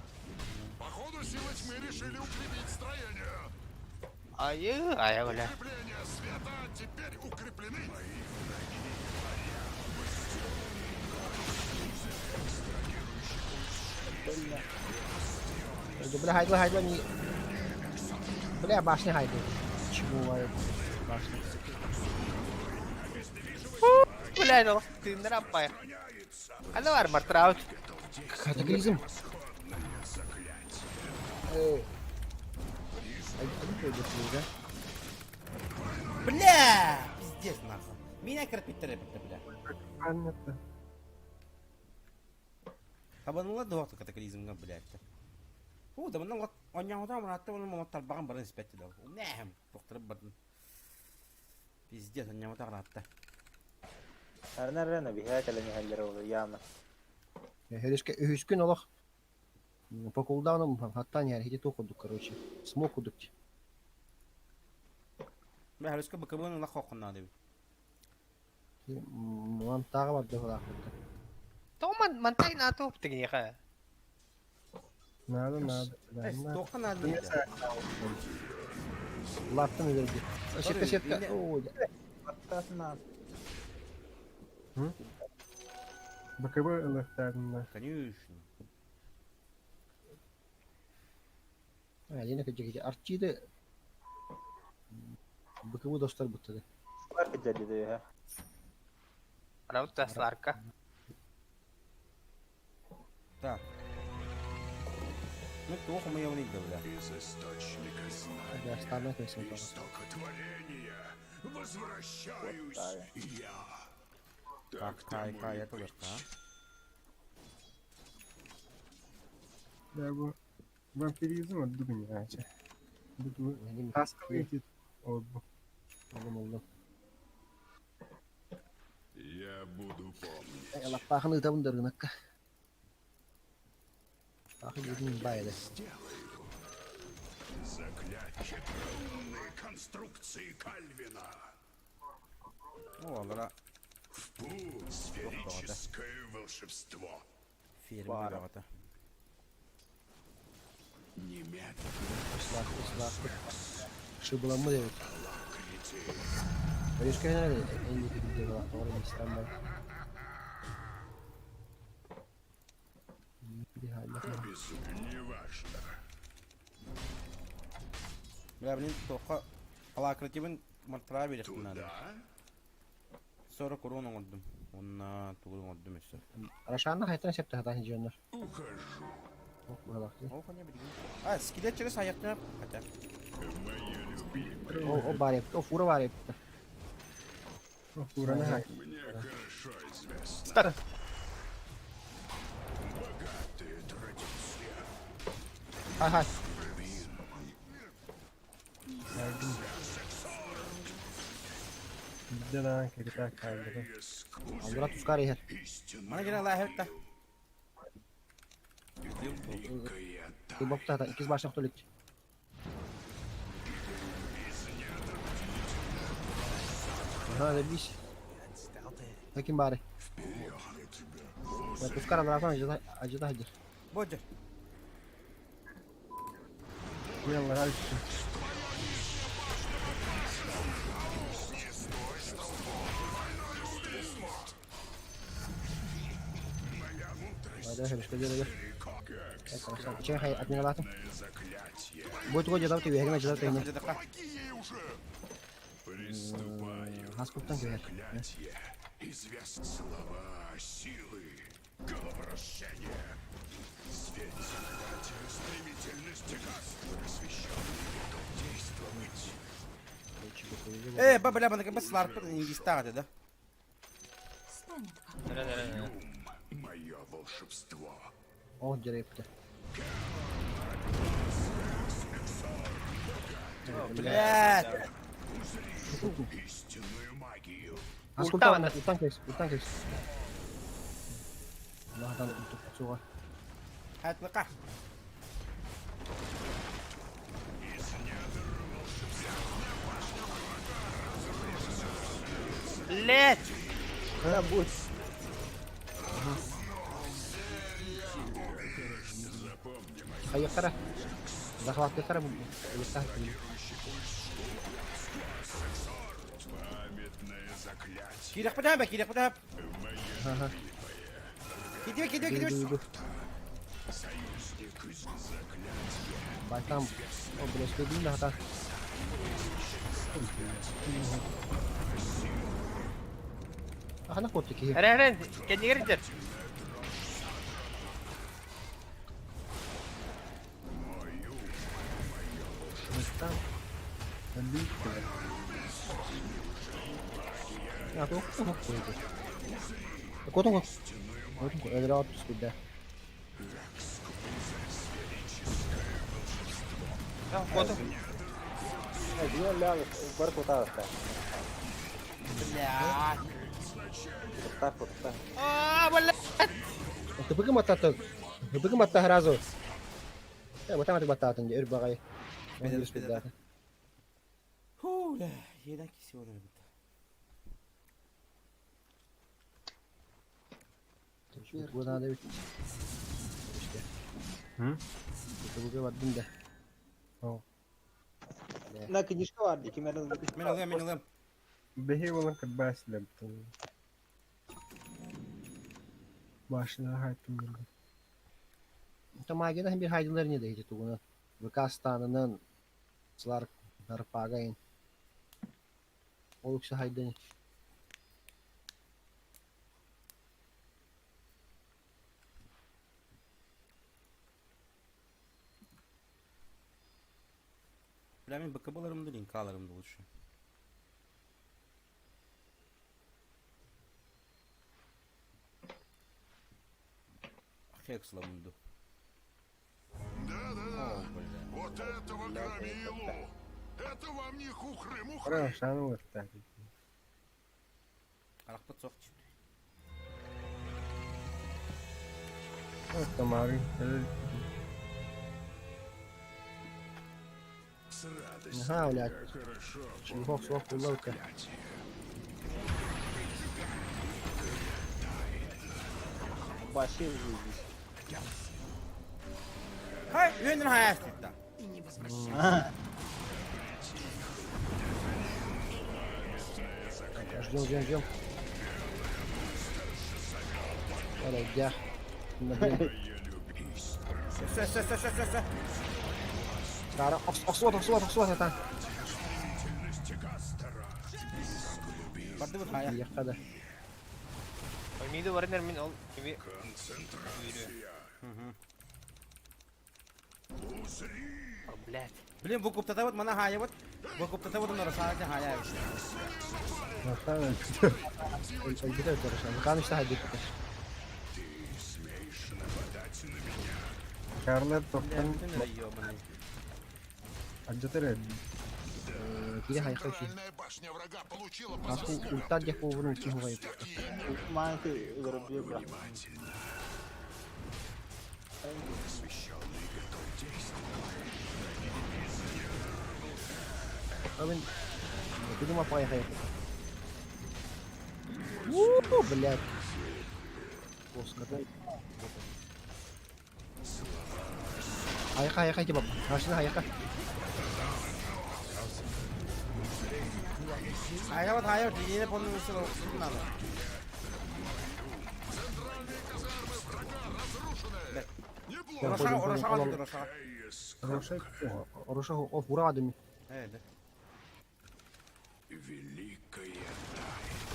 Походу, силы тьмы решили укрепить строение. Айы, ая, бля. Укрепления света теперь укреплены. Бля, хайдла, хайдла, не... Бля, башня хайдла. Чего бывает? Башня. Бля, ну, ты нрапай. А ну армор траут. Катаклизм. Э. Да? Бля, пиздец нахуй. Меня кирпиттер бля. Аннетта. Табаныла дуакты катаклизмга, блядь. О, да мына оняңда мынатты оны моны тарбаган барын испетти да. Нэм, токтырып бардым. Пиздец, оняңда ратты. Арнарена биһээ кэлэн иһэллэр ол яама. Хөрүскэ үһүскүн олох. По кулдауну хаттан яр хити токудук, короче. Смок удук. Бля, хөрүскэ быкыбын ула хокунна деп. Ман тагы бар деп алакты. Томан мантай на топ тигиха. Надо, надо. Да, надо. Тоққа надо. Латтын өдөрдү. Сетка сетка. Ой, Баттасына. БКБ ылыктарына. Конечно. Алина кыдьыгыдьа Арчиды быкыбы достор буттады. Бар кыдьадыды үһэ. Раута Сларка. Так. Ну, туох умуйабын да бля. Из источника знаний, Да, старый песня тоже. истока творения, возвращаюсь я. Так, Так кай, тому кай, и это быть. Да, бу вампиризм ордук ньаача. Бу Ним таскалыы ити олбу. олом Я буду помнить. Лаппаахын ыытабын да рынокка. Ахы дедин байды. Сделаю. Заклятие умные конструкции Кальвина. О, алара В путь сферическое волшебство. ферма бөҕөтө. Немедленно Слах, Шыбыламмы дебит. алакрити. Өрүскэ энди кидде тоҕор инстан бар. Безумие. Неважно. Бля, блин, тоха алакративын мартра берехтин надо. Туда? 40 урон оҥордум. Уонна тугу оҥордум өссө. Рашанна хайтан септе хатан жоннор. Ухожу. Ох, балакты. Ол коня билигин. А, скелет через аяктына хотя. Моя любимая. О, о бар епти, о фура бар епти. Фураны хай. Мне хорошо известно. Стар. Богатые традиции. Хай хай. Bizde daha киргитаа кааллыга. Алдыра тускар ихер. Мана гена лаһетта. Великая Кыбапта хатан икиз башына толик. Ага, забись. Таким бары. Я тускар алдрatan ажыда ажыда хадир. Бодья. Мен лага үстүм. Айда херишке жere. Как Чен хай адмиралатым. заклятие. Бой туго жадав тебе, хегна жадав тебе. Жадака. Помоги ей уже! Приступаю. Хаскуптан кебер. Заклятие. Известны слова силы. Головращение. Свет заклятия стремительности газ. Просвещенный готов действовать. Э, ба бля, бана бас ларпы ингистага да. Станет вам. Нere nere nere. Ум — мое волшебство. О, жерепти. Блядь. Истинную магию. Хаскуптан, уттан кес, уттан кес. Аллахтан суга. Хатлыка. Блять! Ха, будь. Хайыктара. Захваттыктара бу. Памятное заклятие. Кирек бада, кирек бада. Ага. Кидибе, кидибе, кидибе. Союзник из заклятия. Байтам. О, блеске дин хата. Ахана котты ки. Nere nere. Kendi girince. Там. Я то койду. Котон ко. Котон ко. Эдра отпуск да. Коту. Блядь. Aa, блять! Тыбыгы мататы. Тыбыгы матта сразу. Я батам атып баттатын өр багай. Беде, беде. Ху, бля, едан киси олар бит. Бу надо бит. İşte. Hı? Тыбыгы бардым да. О. На книжка var diye kim Мен алыам, мен алыам. Бэһи болан кырбаас лэптэн. Башына хайтым билdi. Та магияда бир хайдылар не дейdi тугуна. ВК станынан Сларк Гарпагайын. Ол үксэ хайдыҥ. Бля, мин БКБ-ларым да линкаларым да лучше. Хекс ламунду. Да-да-да. О, бля. Вот этого громилу! Это вам не хухры-мухры! Хорошо, ну вот так. Арахпыт сохч. Тамары. С радостью. Ага, блядь. Хорошо. Чего суох буллалка. Вообще заебись. Хай, үйенін хаястытта. Ждем, ждем, ждем. Давай, дях. Блин. Все, все, все, все, все, все. Кара, охсуот, охсуот, охсуот, это. Барды хая. Яхада. Миди барынар мин ол кими О, блядь. Блин, выкуптата вот мана хая вот. Выкуптата вот на рашаде хая. Өлбүтэ көрөсөн. Каны işte хайды көтөр. Карлер Бля, топтан бүтүн ёбаный. Аджатыр Кире хайха ши. Центральная башня врага получила по Асты заслугам. ультар дях повурун ки хугай. Маленький воробьёк, бля. Абин. Кудума пай хай. У, блядь. Оскар. Хайха хайха типа. Машина хайха. Хая вот хая, дигене понун үсү надо. Неплохо. Рошага, рошага дейді, рошага. Хорошо. Оруша о хурадами. Э, да. Великая тайна.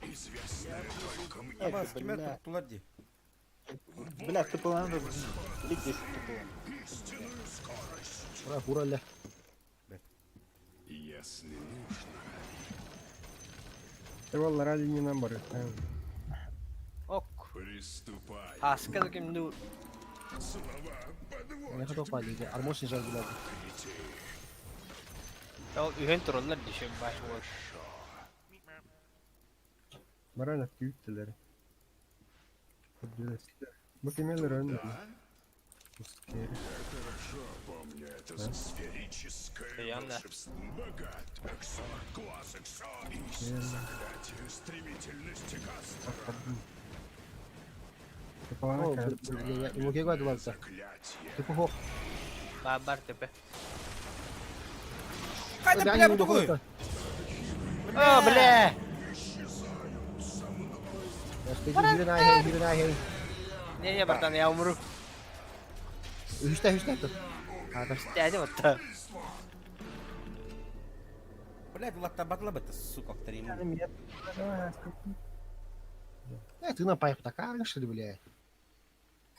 Известная только мне. Аба, кимер туттулар ди. Бля, ты половину Лик 10 тупо. Истинную скорость. Ура хураля. Если нужно. Ты вол ради не набор. Ок. Приступай. Аска ким ну Слова Я подводят хотел падать. Армос не жаль, блядь. Ол үйен тураллар дишем баш бол. Баран күүттелер. Бу кемелер önde. Ускери. Хорошо помню это сферическое Явно. волшебство. Богат. Эксор, класс, эксор. И заклятие стремительности Гастера. О, блядь, я ему кего адвалта. Заклятие. Типа хох. Бабар тепе. Хайда, бля, бу тугуй. О, бля. Хей, хей, хей. Не, не, братан, я умру. Үстэ, үстэ тут. А, да. Дядя вот так. Блядь, улатта батла бата, сука, вторим. Э, ты на пайп такая, что ли, блядь?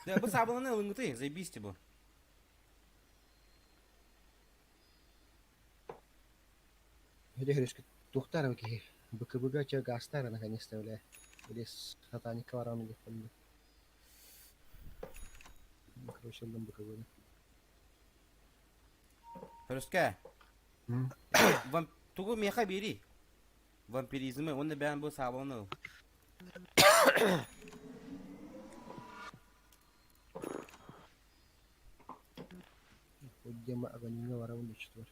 Да, бу сабыланы ылыңыты, заебись тебе. Где говоришь, тухтар окей. БКБГ че гастара наконец-то, бля. Или сатаника варан или помню. Короче, лым БКБ. Хөрүскә. Вам тугу меха бери. Вампиризмы, он бән бу сабыланы. Вот дема агонина варан четвер.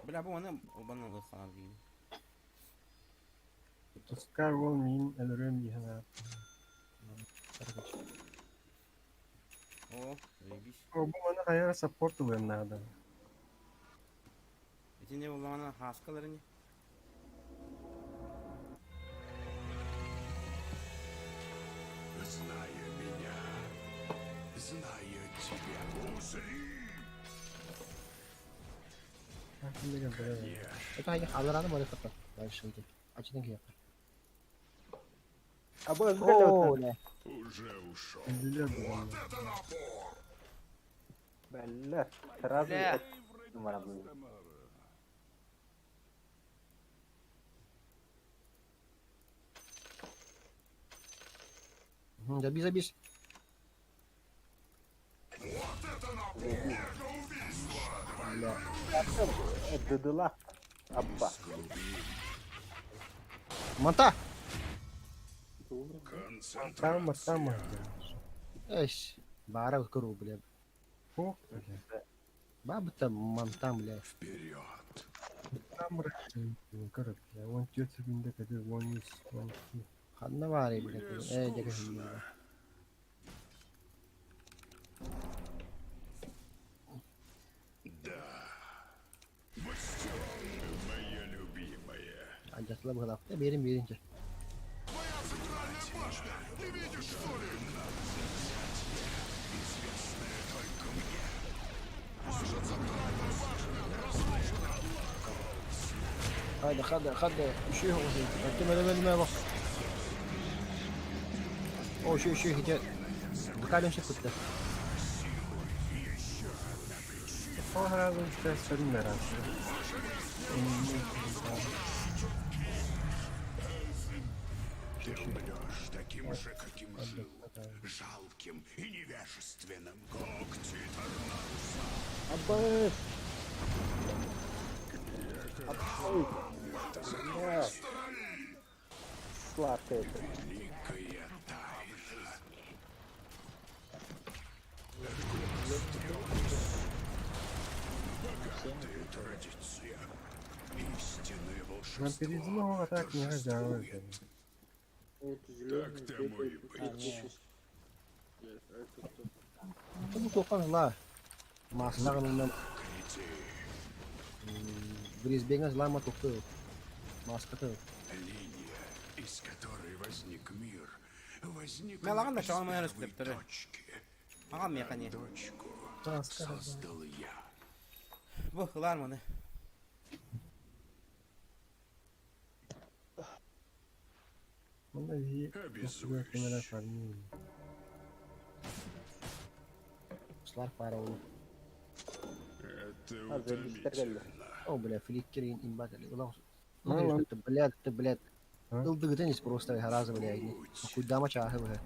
Бля, бу аны баны ылханар дейм. Тускар вол мин элөрөм дихана. О, заебись. О, бу мана хаяра саппорт ылыан надо. Итини буллаҕына хааскалар ини. Зная меня, зная тебя. Узри! Это они алараны более хата. Дальше иди. Ачытын киһиэхэ. Абы О, бля. Уже ушел. Вот это напор! Бля, сразу Бля. Забей, забей. Вот это напор! Мега-убийство! Бля. Дыдыла. Абба. Манта! Тама, тама. Эш. Бара көру, бля. Фух, бля. Баба там мантам, бля. Вперед! Там короче, бля. Он тётя бинде каде, он из, он ки. Ханна баары, бля. Мне Э, дьэ скучно. Да. Бастион, моя любимая. Адьятла быһалаах. Э, биэрин биэрин чэ. Твоя центральная башня! Не видишь, что ли? Известная только мне. Ваша центральная башня разрушена! Хада, хада, хада. Үшүй оҕуһун. Аттым эле бах. О, үшүй, үшүй, хите. Дыкалем шыппытта. Сразу сейчас раз. Ты умрешь таким же, каким жил. Жалким и невежественным. Когти Тарнауса. Абба. Абба. Сладкое это. Великая тайна. Богатая традиция. Истинное волшебство. Вампиризм так не торжествует. Так тому и быть. Бу тоқан ла. Маслағын Гляди, Брисбенге злама тоқты. Маскаты. линия, из которой возник мир, возникла Мелаган да из чоҕон мыйар первой үстүптөрү. точки. Аҕам миэхэ не. Точку создал я. Бу ылаар маны. Обязуюсь. Слар пара олу. Это А, утомительно. О, бля, фликкер имбат. Ну, Ты, блядь, ты, блядь. А? Ылдыгытын просто раза, блядь. Куда чахы, бля.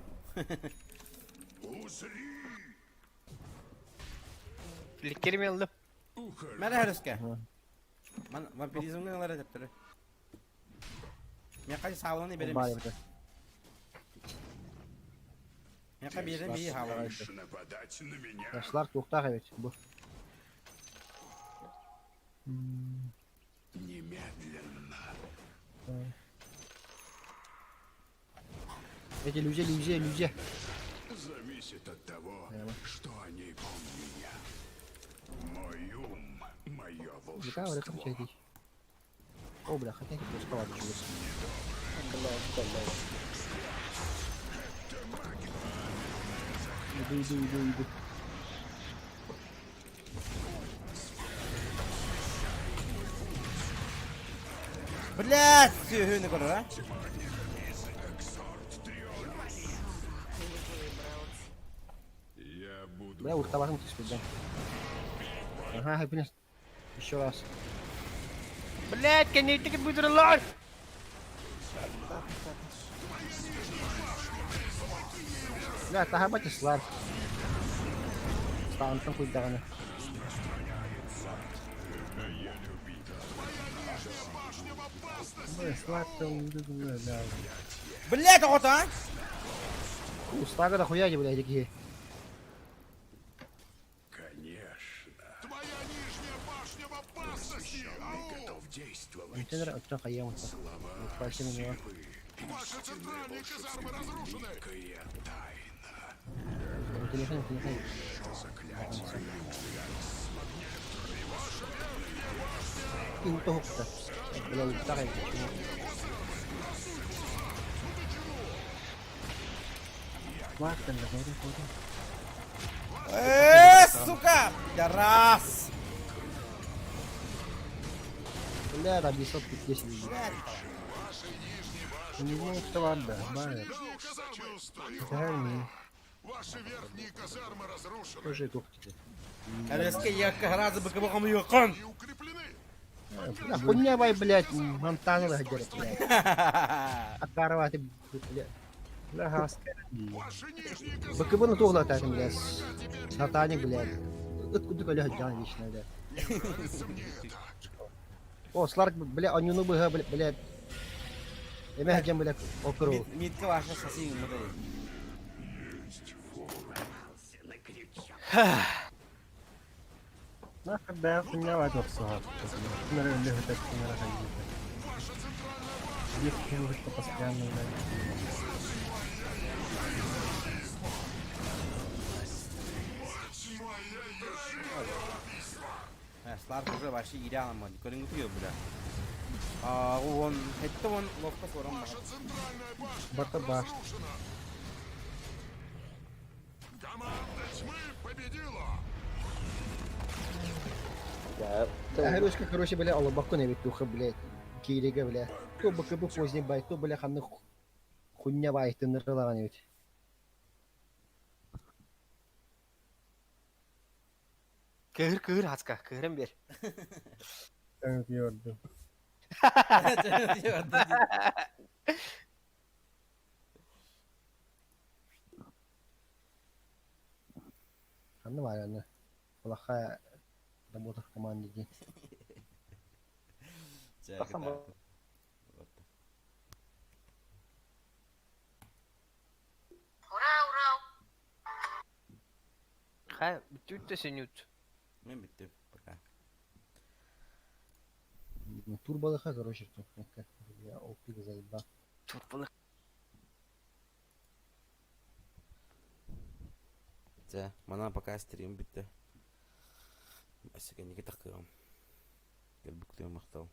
Узри! Фликкерим ыллым. Ухожу. Мәрэ хәрүскэ. Ман вампиризмҥа ылар этептөрү. Миэхэ сааланы Бары, беремис. бля. Миэхэ биэрэн бии хааланы. Будешь нападать на меня? Слар тоқтақ evet. Бу. Немедленно. Эти люди, люди, люди. Зависит от того, Прямо. что о ней помню я. Мой ум, мое Жека, вряд волшебство. ли О, бля, хотя я просто ладно, чего. Иду, иду, иду, иду. Блядь, сүһүнү көрөр, а? Я буду Бля, урталарым түспеді. Ага, блин. Еще раз. Блядь, кэнниттик будуралар. Бля, тахабати слар. Стаантан куйдаганы. Бля, Блядь, оҕото, а? Устага да хуя не, бля, такие. Конечно. Твоя нижняя башня в опасности! Посвященный Ау! готов действовать. Контейнер оттан хаям. Слова Спасибо, силы. Ваши центральные казармы разрушены! Великая тайна. Телефон, телефон. Это заклятие. Инто уһукта. Бля, уһуктах эбит. Лак кэллэ, көрүн, көрүн. Э, сука! Пидорас! Бля, там 500 10 Не знаю, что бар да, бар. Сочувствую. Ваши верхние казармы разрушены Тоже туох киһи. Әлескә якка разы быкыбы юкын. и укреплены. Бля, хуйня бай, блядь, Монтана блядь. Акарова ты, блядь. Бля, хаска. Ваши нижние казармы БКБ на тугла так, блядь. Сатаник, блядь. Откуда коля джан вечно, блядь. Не нравится мне это. О, Сларк, бля, онюну быга, блядь. Эмэ дьэн, блядь, окру. Митка ваша соси мыдай. Нахер да, хуйня бай тохсуха. Кимэр өлө хөтөр, кимэр хайыта. Биир киһи уһукта постоянно, блядь. Сларк уже вообще идеально, көрүҥ утуйу, бля. А, он, это он ловко сором. Ваша центральная башня Барта башня. разрушена. Команда тьмы победила. Ручка, короче, бля, олобокко не ведь блядь. Кирига, бля. То БКБ поздний бай, то, бля, ханны хуйня бай, ты нырылаган ведь. Кыһыр кыһыр хаска, кыһырын бер. Көрдüm. Ханны бар аны. Плохая работа в команде дии. Тахсан Ха, бүттүт сөнүт. Мен бүттүм. Пока. Турбалыха, короче, тут. Я опик заебал. Турбалык. Дьэ, манан пока стрим бүттэ. Өссө кэнники тахсыам. Кэлбиккитигэр махтал.